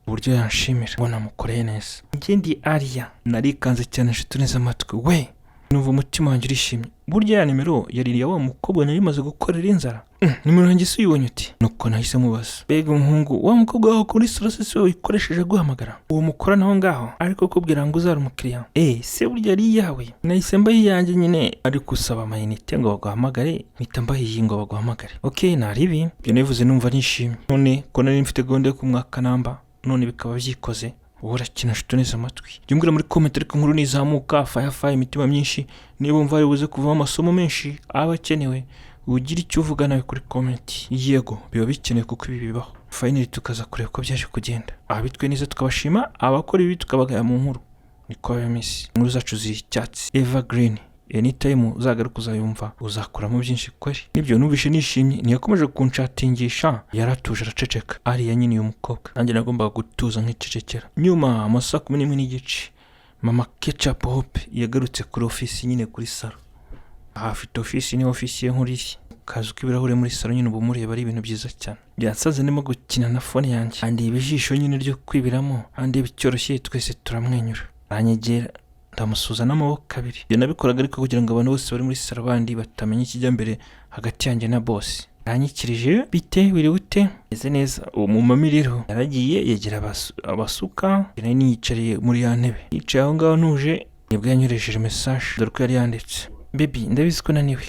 Uburyo yanshimira ngo namukoreye neza. Njye ndi Ariya, narikanze cyane. Nshuti neza amatwi we, numva umutima wanjye urishimye. Burya ya nimero yari iya wa mukobwa nari maze gukorera inzara. Nimero yanjye si uyibonye uti? Nuko nahise mubaza: "Mbega umuhungu, wa mukobwa wawe kuri salo si we wikoresheje guhamagara uwo mukorana aho ngaho, ariko kubwira ngo uzara umukiriya?" Eh, se burya ari iyawe? Nahise mbaha iyanjye nyine, ariko usaba amayinite ngo baguhamagare, mpita mbaha iyi ngo baguhamagare. Ok, naribi ibyo nabivuze numva nishimye. None ko nari mfite gahunda yo kumwaka namba, none bikaba byikoze. Wowe urakina, nshuti neza amatwi, jya umbwira muri comment. Ariko inkuru nizamuka faya faya, imitima myinshi, niba wumva hari buze kuvamo amasomo menshi aba akenewe, ugira icyo uvuga nawe kuri comment. Yego, biba bikenewe kuko ibi bibaho. Finally tukaza kureba uko byaje kugenda. Abitwe neza tukabashima, abakora ibi tukabagaya mu nkuru. Niko biba bimeze. Inkuru zacu ziri icyatsi, evergreen, anytime uzagaruka uzayumva, uzakuramo byinshi kweri. Nibyo numvishe nishimye. Ntiyakomeje kunshatingisha, yaratuje araceceka. Ariya nyine uyu mukobwa, nanjye nagombaga gutuza nkicecekera. Nyuma amasaha 11:30, mama Ketchup Hope yagarutse kuri ofisi nyine, kuri salo. Aha afite ofisi, ni ofisi ye nkuru iri kazu k'ibirahure muri salo nyine. Uba umureba, ari ibintu byiza cyane. Byansaze ndimo gukina na phone yanjye, andeba ijisho nyine ryo kwibiramo, andeba icyoroshye, twese turamwenyura. Aranyegera, ndamusuhuza n'amaboko abiri. Ibyo nabikoraga ariko kugira ngo abantu bose bari muri salo bandi batamenya ikijya mbere hagati yanjye na boss. Yanyikirije: "Bite, wiriwe ute?" "Meze neza." Uwo mumami rero yaragiye yegera abasuka. Nari niyicariye muri ya ntebe, yicaye aho ngaho ntuje, nibwo yanyoresheje message. Dore ko yari yanditse: "Baby, ndabizi ko naniwe,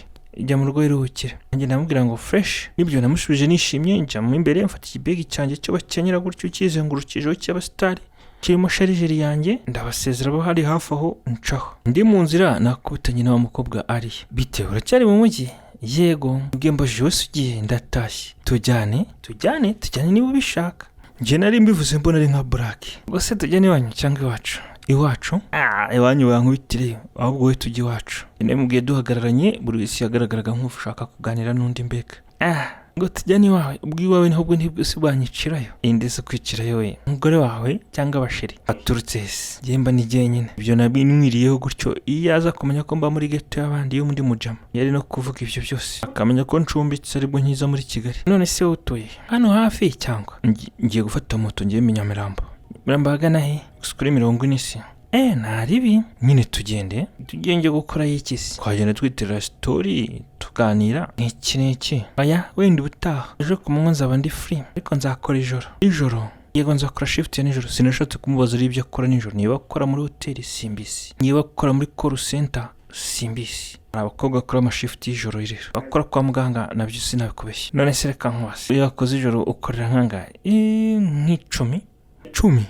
jya mu rugo wiruhukire." Nanjye ndamubwira ngo fresh. Nibyo namushubije nishimye. Njya mo imbere, mfata ikibegi cyanjye cyo bakenyera gutyo ukizengurukijeho, cy'abasitari, kirimo charger yanjye. Ndabasezera abo hari hafi aho, ncaho. Ndi mu nzira nakubitanye na wa mukobwa ari: "Bite, uracyari mu mujyi?" "Yego." Ubwe mbajije: "Wese ugiye?" "Ndatashye." "Tujyane, tujyane, tujyane niba ubishaka." Njye nari mbivuze mbona ari nka burake. "Ubwo se tujyane iwanyu cyangwa iwacu?" "Iwacu." "Ah, iwanyu bankubitire, ahubwo wowe tujye iwacu." Namubwiye duhagararanye, buri wese yagaragaraga nk'ushaka kuganira n'undi mbega. "Ah, ngo tujyane iwawe, ubwo iwawe ntabwo ntibwo se banyicirayo?" "Inde se kwicirayo we, umugore wawe cyangwa abasheri aturutse hese?" "Njye ni jyenyine." Ibyo nabinwiriyeho gutyo. Iyo aza kumenya ko mba muri ghetto y'abandi yo muri mujama, yari no kuvuga ibyo byose, akamenya ko ncumbitse aribwo nkiza muri Kigali. "None se wowe utuye hano hafi cyangwa?" "Ngiye gufata moto ngiye Nyamirambo." "Mirambo ahagana he?" "Gusa kuri 40 se." "Eh, nta ribi nyine, tugende." "Tugiye njye gukora iki se?" "Twagenda twiterera story, tuganira n'iki n'iki." "Oya, wenda ubutaha, ejo ku manywa nzaba ndi free, ariko nzakora ijoro." "Ijoro?" "Yego, nzakora shift ya nijoro." Sinashatse kumubaza ari ibyo akora nijoro, niba akora muri hoteli simbisi, niba akora muri call center simbisi. Hari abakobwa bakora amashift y'ijoro rero, bakora kwa muganga, nabyo sinabikubeshya. "None se reka nkubaze, iyo wakoze ijoro ukorera nkangahe?" "Eh, nk'icumi." "10?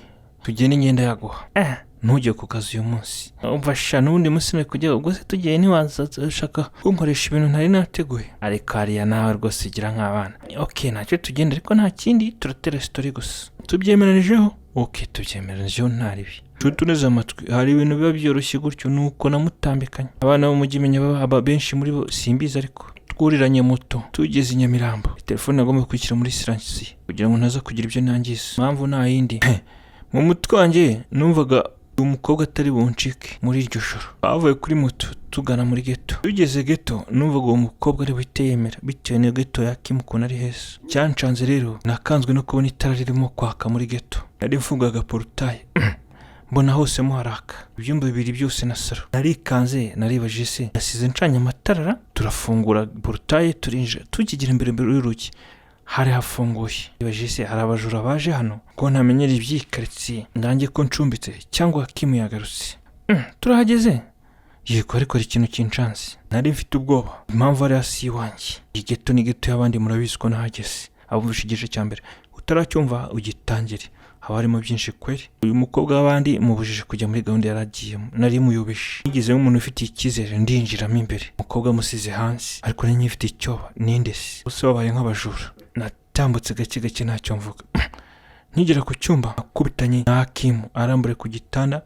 Tugende imyenda yaguha." "Eh, ntujye ku kazi uyu munsi." "Umva sha, n'ubundi munsi nari kujya. Ubwo se tugiye ntiwaza ushaka kunkoresha ibintu ntari nateguye?" "Ariko hariya nawe rwose gira nk'abana." "Ok, ntacyo, tugenda, ariko nta kindi, turatera story gusa. Tubyemeranijeho?" "Ok, tubyemeranijeho, nta ribi." Nshuti uneze amatwi, hari ibintu biba byoroshye gutyo. Nuko namutambikanye. Abana b'umujyi menya baba benshi muri bo simbizi, ariko twuriranye moto tugeze i Nyamirambo. Telefone nagomba kwishyira muri silencieux kugira ngo ntaza kugira ibyo nangiza. Impamvu nta yindi, mu mutwe wanjye numvaga uyu mukobwa atari buncike muri iryo joro. Bavuye kuri moto tugana muri ghetto. Tugeze ghetto, numvaga uwo mukobwa ari buhite yemera bitewe na ghetto ya Kim ukuntu ari heza. Cyancanze rero, nakanzwe no kubona itara ririmo kwaka muri ghetto. Nari mfungaga portail, mbona hose mo haraka, ibyumba bibiri byose na salo. Narikanze, naribajije: se nasize ncanye amatara? Turafungura portail, turinjira. Tukigera imbere, imbere y'urugi hari hafunguye. Nibajije: se hari abajura baje hano ko ntamenyera iby'iyi karitsiye, ndange ko ncumbitse, cyangwa Kim yagarutse? Turahageze?" "Yego, ariko hari ikintu kinshanze." Nari mfite ubwoba. Impamvu ari hasi y'iwanjye, iyi ghetto ni ghetto y'abandi, murabizi ko nahageze. Abumvishe igice cya mbere, utaracyumva ugitangire, haba harimo byinshi kweri. Uyu mukobwa w'abandi mubujije kujya muri gahunda yari agiyemo, nari muyobeje. Nigeze nk'umuntu ufitiye icyizere, ndinjiramo imbere, umukobwa amusize hanze, ariko nari nyifite icyoba. Ninde se bose babaye nk'abajura? Natambutse gake gake, ntacyo mvuga. Nkigera ku cyumba akubitanye na Hakimu arambure ku gitanda,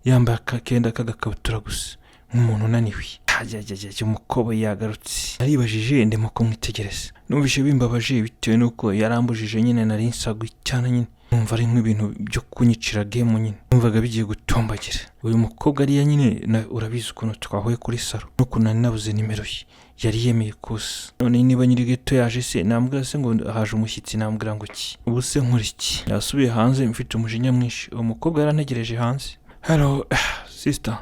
yambaye akakenda k'agakabutura gusa, nk'umuntu unaniwe. Hajyajyajya, umukobwa yagarutse. Naribajije, ndimo kumwitegereza, numvise bimbabaje bitewe n'uko yarambujije nyine, nari nsagwa cyane nyine. Numva ari nk'ibintu byo kunyicira game nyine, numvaga bigiye gutombagira. Uyu mukobwa ariya nyine urabizi ukuntu twahuye kuri salon n'ukuntu nari nabuze nimero ye, yari yemeye kuza. None niba nyiri ghetto yaje se, nambwira se ngo haje umushyitsi? Nambwira ngo iki? Ubu se nkora iki? Yasubiye hanze mfite umujinya mwinshi. Uwo mukobwa yarantegereje hanze. "Hello sister,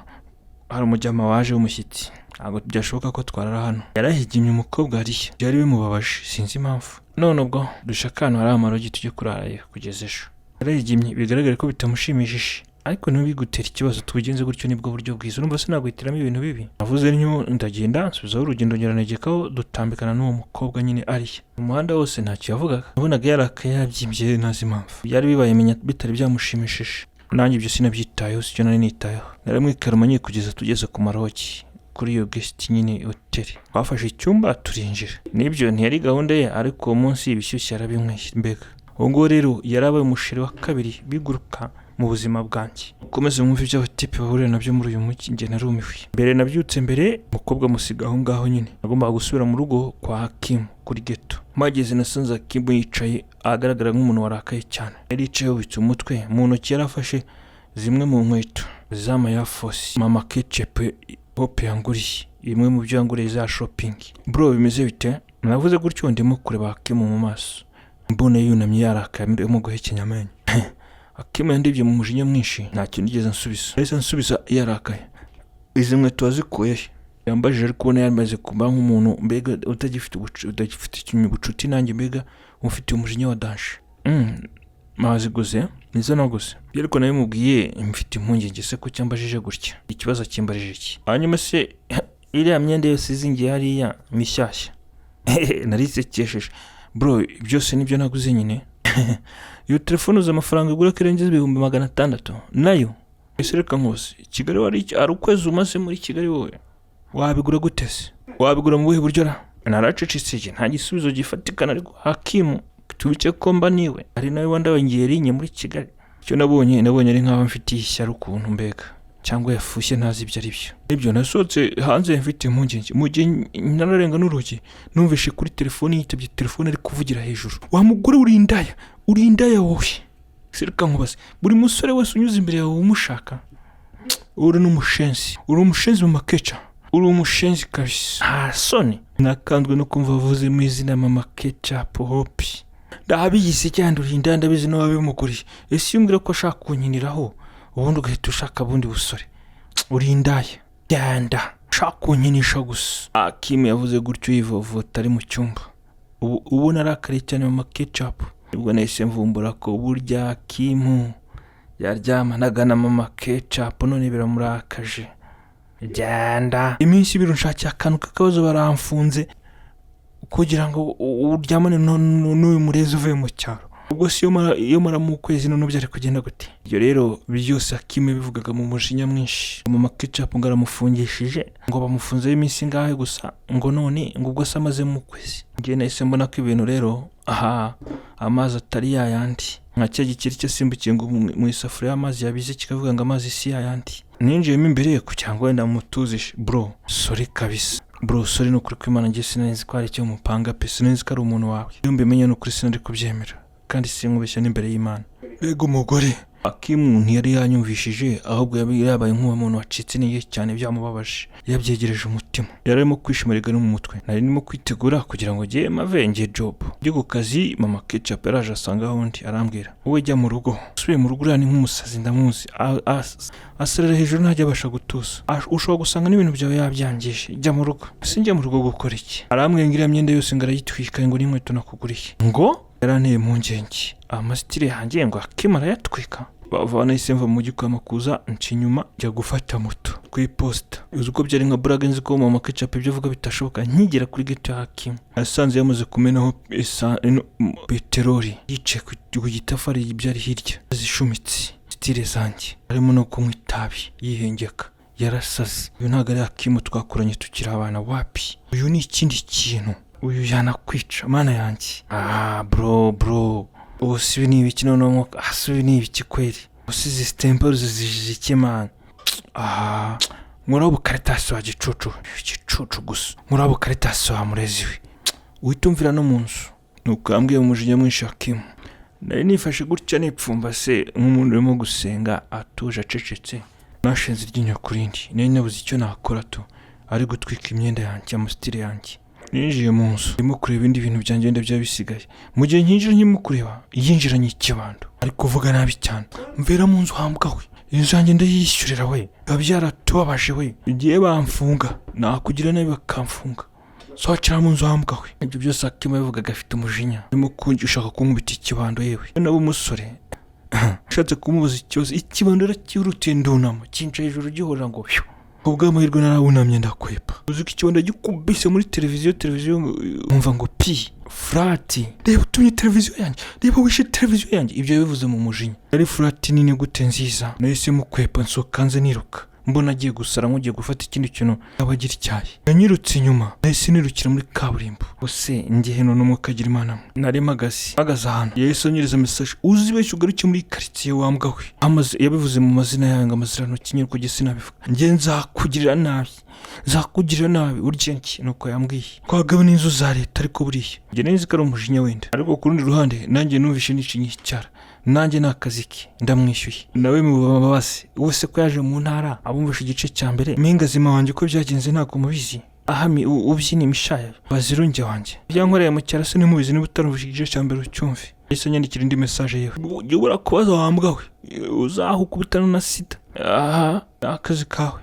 hari umujyama waje w'umushyitsi, ntabwo byashoboka ko twarara hano." Yarahigimye umukobwa hariya, byari bimubabaje, sinzi impamvu. "None ubwo dushaka ahantu hari amalodge tujye kurarayo kugeza ejo." Yarahigimye, bigaragara ko bitamushimishije, ariko ntibigutere ikibazo, tubigenze gutyo, nibwo buryo bwiza. Urumva se naguhitiramo ibintu bibi? Navuze ntyo ndagenda, nsubizaho urugendo, ngeranegekaho, dutambikana n'uwo mukobwa nyine ariya mu muhanda wose. Ntacyo yavugaga, nabonaga yarakaye, yabyimbye, ntazi impamvu. Byari bibaye menya bitari byamushimishije. Nanjye ibyo sinabyitayeho, sicyo nari nitayeho. Naramwikarumanye kugeza tugeze ku malodge kuri iyo guest nyine hoteli. Twafashe icyumba turinjira. Nibyo ntiyari gahunda ye, ariko uwo munsi ibishyushye yarabinyweye. Mbega uwo nguwo rero yarabaye umusheri wa kabiri biguruka mu buzima bwanjye. Ukomeze mwumve ibyo abatipe bahurira nabyo muri uyu mujyi. Njye narumiwe. Mbere nabyutse mbere, umukobwa amusiga aho ngaho nyine. Nagombaga gusubira mu rugo kwa Hakimu kuri ghetto. Mpageze nasanze Hakimu yicaye agaragara nk'umuntu warakaye cyane. Yari yicaye yubitse umutwe, mu ntoki yari afashe zimwe mu nkweto z'amayafosi mama Ketchup Hope yanguriye, imwe mu byo yanguriye za shopping. "Bro, bimeze bite?" Navuze gutyo ndimo kureba Hakimu mu maso, mbona yunamye yarakaye, arimo guhekenya amenyo. Hakimu yandebye mu mujinya mwinshi, nta kintu nigeze nsubiza. Yahise ansubiza yarakaye. "Izi nkweto wazikuye he?" yambajije, ariko ubona yamaze kuba nk'umuntu mbega udagifite ubucuti nanjye, mbega ufite umujinya wa danger. Naziguze, nizo naguze." Ariko nabimubwiye mfite impungenge se ko cyambajije gutya, ikibazo kimbarije iki? "Hanyuma se iriya myenda yose izingiye hariya mishyashya?" Narisekesheje. "Bro, byose nibyo naguze nyine. Iyo telefone uzi amafaranga igura ko irengeje 600,000 nayo? Ese reka nkuze, Kigali wari hari ukwezi umaze muri Kigali wowe, wabigura gute se? Wabigura mu buhe buryo ra?" Naracecetse njye, nta gisubizo gifatika, ariko Hakimu tubice ko mba niwe ari nawe wandabangiye rinye muri Kigali. Icyo nabonye, nabonye ari nkaho mfitiye ishyari ukuntu mbega, cyangwa yafushye ntazi ibyo ari byo. Ibyo nasohotse hanze mfite impungenge. Mu gihe nararenga n'urugi, numvishe kuri telefoni yitabye telefone ari kuvugira hejuru: "Wa mugore, uri indaya, uri indaya wowe! Reka nkubaze, buri musore wese unyuze imbere yawe umushaka? Uri n'umushenzi, uri umushenzi mu makeca, uri umushenzi kabisa, nta soni." Nakanzwe no kumva avuze mu izina mama Ketchup Hope. "Ndabizi cyane, uri indaya, ndabizi n'uwabimuguriye. Ese iyo umbwira ko ashaka kunkiniraho, ubundi ugahita ushaka bundi busore? Uri indaya, genda, ushaka kunkinisha gusa." Akimu yavuze gutyo yivovota ari mu cyumba, ubu ubona arakariye cyane mama Ketchup. Ubwo nahise mvumbura ko burya Akimu yaryamanaga na mama Ketchup, none biramurakaje. "Genda, iminsi 2 unshakiye akantu k'akabazo, baramfunze kugira ngo uryamane n'uyu murezi uvuye mu cyaro. Ubwo si iyo mara mu kwezi none byari kugenda gute?" Ibyo rero byose Akimu bivugaga mu mujinya mwinshi. Mama Ketchup ngo aramufungishije, ngo bamufunzeho iminsi ingahe gusa, ngo none ngo ubwo se amaze mu kwezi. Njye nahise mbona ko ibintu rero aha amazi atari yayandi, nka cya gikeri cyasimbukiye ngo mu isafuriya y'amazi yabize kikavuga ngo amazi si yayandi. Ninjiyemo imbere kugira ngo wenda mutuzishe. "Bro, sorry kabisa, bro, sorry, ni ukuri kw'Imana njye sinari ko hari icyo mupanga pe, sinari ko ari umuntu wawe. Iyo mbimenye ni ukuri sinari kubyemera, kandi sinkubeshya n'imbere y'Imana." Mbega umugore! Akimu ntiyari yanyumvishije, ahubwo yabaye nk'uwo muntu wacitse intege cyane, byamubabaje, yabyegereje umutima, yari arimo kwishima no mu mutwe. Nari ndimo kwitegura kugira ngo njye mave njye job, njye ku kazi. Mama Ketchup yaraje asanga aho undi, arambwira: "Wowe jya mu rugo." Usubiye mu rugo, uriya ni nk'umusazi, ndamuzi, aserera hejuru, ntajya abasha gutuza. Ushobora gusanga n'ibintu byawe yabyangije. Jya mu rugo. "Ese njya mu rugo gukora iki?" Arambwira ngo iriya myenda yose ngo arayitwika, ngo n'inkweto nakuguriye. Ngo yaranteye impungenge, amasitire yanjye ngo Akimu arayatwika. Bava nahise mva mu mujyi kwa Makuza, nca inyuma njya gufata moto ku iposita. Uzi uko byari nka burage, nzi ko mama Ketchup ibyo avuga bitashoboka. Nkigera kuri ghetto ya Hakimu, yasanze yamaze kumenaho peteroli, yicaye ku gitafari byari hirya, zishumitse sitire zanjye, arimo no kunywa itabi yihengeka. Yarasaze. Uyu ntabwo ari Hakimu twakuranye tukiri abana, wapi, uyu ni ikindi kintu, uyu yanakwica. Mana yanjye! "Ah bro, bro, ubu si ibi ni ibiki noneho? Mwuka, ah, si ibi ni ibiki kweri? Usize sitemperi zizije iki man? Ah, nkuraho ubukaritasi wa gicucu, igicucu gusa, nkuraho ubukaritasi wa murezi we, uhita umvira no mu nzu." Nuko yambwiye mu mujinya mwinshi Hakimu. Nari nifashe gutya nipfumbase nk'umuntu urimo gusenga atuje acecetse. Nashinze iryinyo ku rindi, nari nabuze icyo nakora tu, ari gutwika imyenda yanjye, amasitire yanjye. Ninjiye mu nzu ndimo kureba ibindi bintu byanjye wenda byaba bisigaye. Mu gihe nkinjira nkimo kureba, yinjiranye ikibando, ari kuvuga nabi cyane: "Mvera mu nzu hambwa we, inzu yanjye ndayishyurira we, biba byaratubabaje we, igihe bamfunga nakugira nabi bakamfunga, sohokera mu nzu hambwa we." Ibyo byose Akima yabivugaga afite umujinya, arimo ushaka kunkubita ikibando. Yewe, nawe umusore ushatse kumubuza ikibazo, ikibando yarakihutiye, ndunama kinca hejuru gihorera ngo phew. Ku bw'amahirwe narawunamye ndakwepa. Uzi ko ikibando gikubise muri televiziyo, televiziyo nkumva ngo pi flat. "Reba utumye televiziyo yanjye, reba wishe televiziyo yanjye." Ibyo yabivuze mu mujinya, yari flat nini gute nziza. Nahise mukwepa, nsohoka nze niruka, mbona agiye gusara nk'ugiye gufata ikindi kintu yaba agira icyayi. Yanyirutse inyuma, nahise nirukira muri kaburimbo. Use ngiye none umwe akagira Imana mwe. Nari mpagaze ahantu, yahise anyereza message: "Uzibeshye ugaruke muri karitsiye wambwa we." Amaze yabivuze mu mazina yawe ngo amazirano kinyi kuko sinabivuga. "Njye nzakugirira nabi, nzakugirira nabi urya nki." Nuko yambwiye twagaba n'inzu za leta, ariko buriya njye nzi ko ari umujinya wenda, ariko ku rundi ruhande nanjye numvishe nicinye icyara. Nanjye ni akazi ke, ndamwishyuye nawe mu mbabazi wese ko yaje mu ntara. Abumvishe igice cya mbere, mpingazima wanjye uko byagenze ntabwo mubizi. Ahami ubyina imishaya bazirunge wanjye byankoreye mu cyaro se ntimubizi. Niba utarumvishe igice cya mbere ucyumve. Yahise anyandikira indi message: "Yewe, ujya ubura kubaza wambwa we, uzahukubitana na sida, aha ni akazi kawe."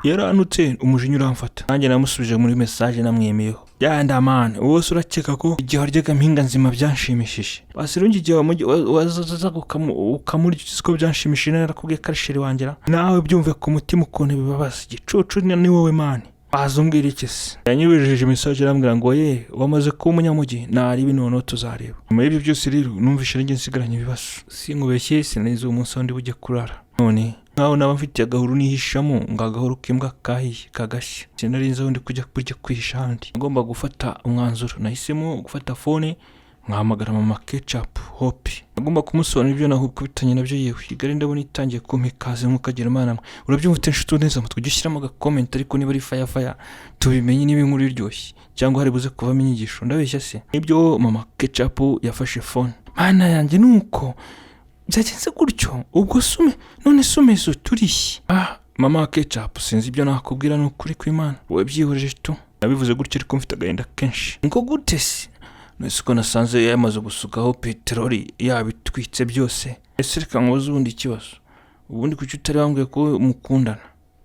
Yaranutse, umujinya uramfata, nanjye namusubije muri message namwemeyeho yanda: "Man, wose urakeka ko igihe waryaga mpinga nzima byanshimishije? Basirungi igihe wazaga ukamurya, uzi ko byanshimishije? Narakubwiye ko ari chéri wanjye ra. Nawe byumve ku mutima ukuntu bibabaza. Igicucu ni wowe man, waza umbwira iki se?" Yanyibujije message, arambwira ngo: "Ye, wamaze kuba umunyamujyi, naribi, noneho tuzareba." Nyuma y'ibyo byose rero numvishe ari njye nsigaranye ibibazo. Sinkubeshye, sinari uwo munsi aho ndi bujye kurara, none nkaho naba mfitiye agahuru nihishamo ngo agahuru k'imbwa kahiye kagashya. Sinari nzi aho ndi kujya kujya kwihisha ahandi. Ngomba gufata umwanzuro, nahisemo gufata phone nkahamagara mama Kecapu Hope. Agomba kumusobanurira ibyo nahukubitanye nabyo. Yewe, igare ndabona itangiye kumpa ikaze nk'ukagira Imana mwe. Urabyumva ute inshuti neza amatwi? Ujye ushyiramo agacomment, ariko niba ari faya faya tubimenye, niba inkuru iryoshye cyangwa hari buze kuvamo inyigisho. Ndabeshya se? Nibyo, mama Kecapu yafashe phone: "Mana yanjye, nuko byagenze gutyo ubwo sume none sumezo turihe?" "Ah, mama Kecapu, sinzi ibyo nakubwira, ni ukuri kw'Imana, wowe byihorere tu." Nabivuze gutyo ariko mfite agahinda kenshi. Ngo gute se? None ko nasanze yamaze gusukaho peteroli, yabitwitse byose. Ese reka nkubaze ubundi ikibazo, ubundi kuki utari wambwiye ko mukundana?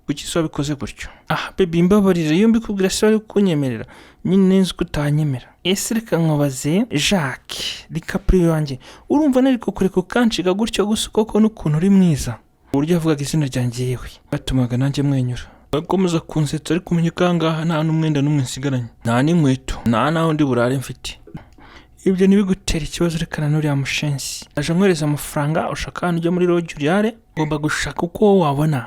Kuki se wabikoze gutyo? "Ah baby, mbabarira, iyo mbikubwira se wari kunyemerera? Nyine nzi ko utanyemera. Ese reka nkubaze, Jacques DiCaprio wanjye, urumva nari kukureka ukanshiga gutyo gusa koko, n'ukuntu uri mwiza?" Uburyo yavugaga izina ryanjye yewe batumaga nanjye mwenyura, bakomeza kunsetsa. Ariko umenye ko aha ngaha nta n'umwenda n'umwe nsigaranye, nta n'inkweto, nta n'aho ndi burare mfite. "Ibyo ntibigutere ikibazo, rekana n'uriya mushenzi aje amwohereza amafaranga. Ushaka ahantu ujya muri lodge urare. Ugomba gushaka uko wabona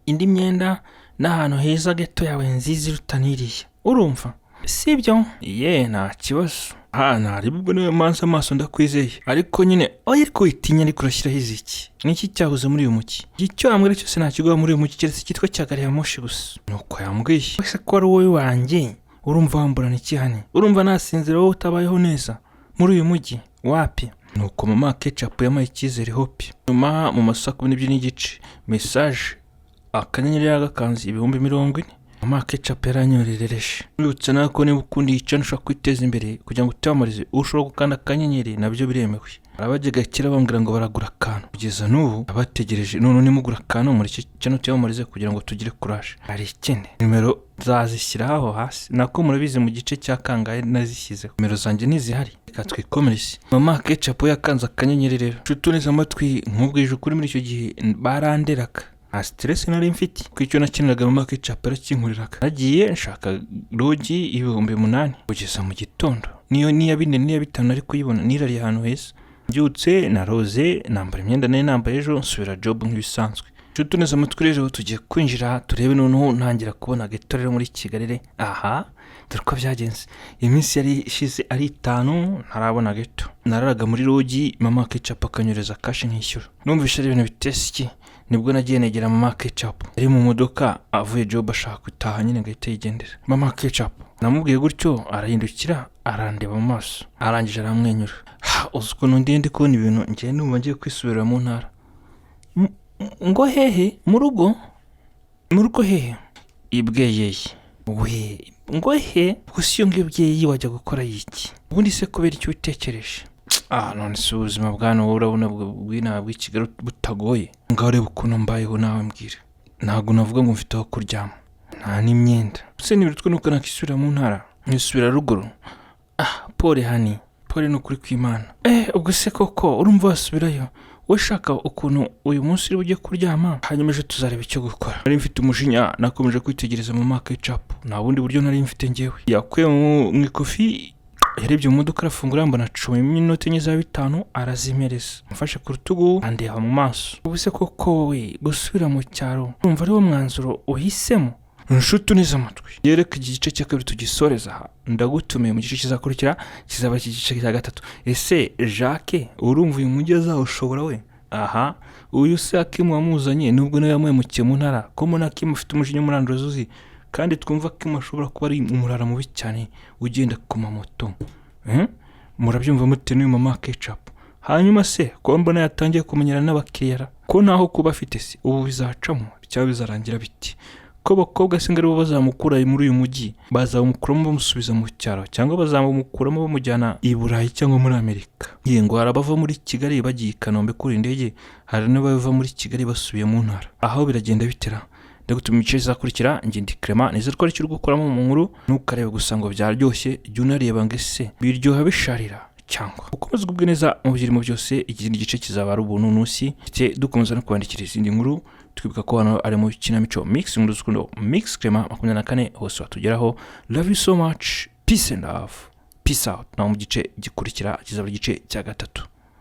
indi myenda n'ahantu heza, ghetto yawe nziza iruta n'iriya, urumva sibyo?" "Ye, nta kibazo." "Ha, ntareba ubwo niwe manza amaso, ndakwizeye. Ariko nyine oya, ariko witinya, ariko urashyiraho iziki? Niki cyabuze muri uyu mujyi? Icyo wambwira cyose ntakiguha muri uyu mujyi, keretse icyitwa cya gari ya moshi gusa." Nuko yambwiye: "Ese ko ari wowe wanjye, urumva wamburana iki hano? Urumva nasinzira wowe utabayeho neza muri uyu mujyi? Wapi." Nuko mama Kecapu yampaye icyizere Hope. Nyuma mu ma saa 12:30, message, akanyenyeri yagakanze, 40,000. Mama Kecapu yaranyoherereje. Wibutsa nawe ko niba ukunda iyi channel, ushobora kwiteza imbere kugira ngo utiyamamarize, ushobora gukanda akanyenyeri, nabyo biremewe. Abajyaga kera bambwira ngo baragura akantu, kugeza n'ubu abategereje. None nimugura akantu muri iki channel tuyamamarize kugira ngo tugire courage. Hari ikindi, nimero nzazishyira aho hasi, nako murabizi mu gice cya kangahe nazishyizeho. Nimero zanjye ntizihari, reka twikomereze. Mama Kecapu yakanze akanyenyeri rero. Nshuti neza amatwi, nkubwije ukuri, muri icyo gihe baranderaga, nta stress nari mfite kuko icyo nakeneraga mama Kecapu yarakinkoreraga. Nagiye nshaka lodge 8000 kugeza mu gitondo, niyo niya 4 niya 5 ari kuyibona. Nirariye ahantu heza, mbyutse naroze, nambara imyenda nari nambaye ejo, nsubira job nk'ibisanzwe. Nshuti neza amatwi rero, tugiye kwinjira turebe noneho ntangira kubona ghetto rero muri Kigali. Re aha, dore uko byagenze. Iminsi yari ishize ari 5 ntarabona ghetto. Nararaga muri lodge, mama Kecapu akanyereza cash nkishyura. Numvise ari ibintu bitese iki. Nibwo nagiye negera Mama Ketchup, yari mu modoka avuye job, ashaka gutaha nyine ngo ahite yigendera. Mama Ketchup, namubwiye gutyo, arahindukira arandeba mu maso, arangije aramwenyura. Ha, uzi ukuntu ndi kubona ibintu, ngiye numva ngiye kwisubirira mu ntara. Ngo hehe? Mu rugo? Mu rugo hehe? Ibweyeye we. Ngo he? Gusa iyo ngiyo bweyeye wajya gukora iki ubundi se? Kubera icyo utekereje? Ah, none se ubuzima bwa hano wowe urabona bw'inaha bw'i Kigali butagoye? Ngaho reba ukuntu mbayeho nawe mbwira. Ntabwo navuga ngo mfite aho kuryama, nta n'imyenda. Se ntibirutwe nuko nakisubira mu ntara, nkisubira ruguru? Ah, pole honey, pole, ni ukuri kw'Imana. Eh, ubwo se koko urumva wasubirayo? Wowe shaka ukuntu uyu munsi uri bujye kuryama, hanyuma ejo tuzareba icyo gukora. Nari mfite umujinya, nakomeje kwitegereza mu Ketchup, nta bundi buryo nari mfite njyewe. Yakuye mu ikofi, yarebye mu modoka, arafungura, mbona acomyemo inoti enye za 5, arazimereza. Mfashe ku rutugu, andeba mu maso. Ubu se koko wowe gusubira mu cyaro urumva ari wo mwanzuro uhisemo? Nshuti unize amatwi, yereka iki gice cya kabiri tugisoreza aha. Ndagutumiye mu gice kizakurikira, kizaba iki gice cya gatatu. Ese Jacques urumva uyu mujyi azawushobora we? Aha uyu se Akimu wamuzanye, nubwo nawe yamuhemukiye mu ntara, ko mbona Akimu afite umujinya umuranduranzuzi, kandi twumva Akimu ashobora kuba ari umurara mubi cyane ugenda ku mamoto? Eh? Murabyumva mute n'uyu Mama Ketchup? Hanyuma se ko mbona yatangiye kumenyerana n'abakiriya, ko ntaho kuba afite se, ubu bizacamo cyangwa bizarangira biti? Ko abakobwa se ngo aribo bazamukura muri uyu mujyi, bazamukuramo bamusubiza mu cyaro cyangwa bazamukuramo bamujyana i Burayi cyangwa muri Amerika? Ye ngo hari abava muri Kigali bagiye i Kanombe kuri indege, hari n'abava muri Kigali basubiye mu ntara. Aho biragenda bitera? Ndagutuma ibice bizakurikira. Njye ndi Clement, nizere ko ari icyo uri gukuramo mu nkuru. Ntukarebe gusa ngo byaryoshye, jya unareba ngo ese biryoha bisharira cyangwa ukomeze ugubwe neza mu birimo byose. Ikindi gice kizaba ari ubuntu nusi, ndetse dukomeza no kwandikira izindi nkuru. Twibuka ko hano ari mu Kinamico Mix, inkuru z'urukundo Mix, Clement 24, hose watugeraho. Love you so much, peace and love, peace out. Naho mu gice gikurikira kizaba igice cya gatatu.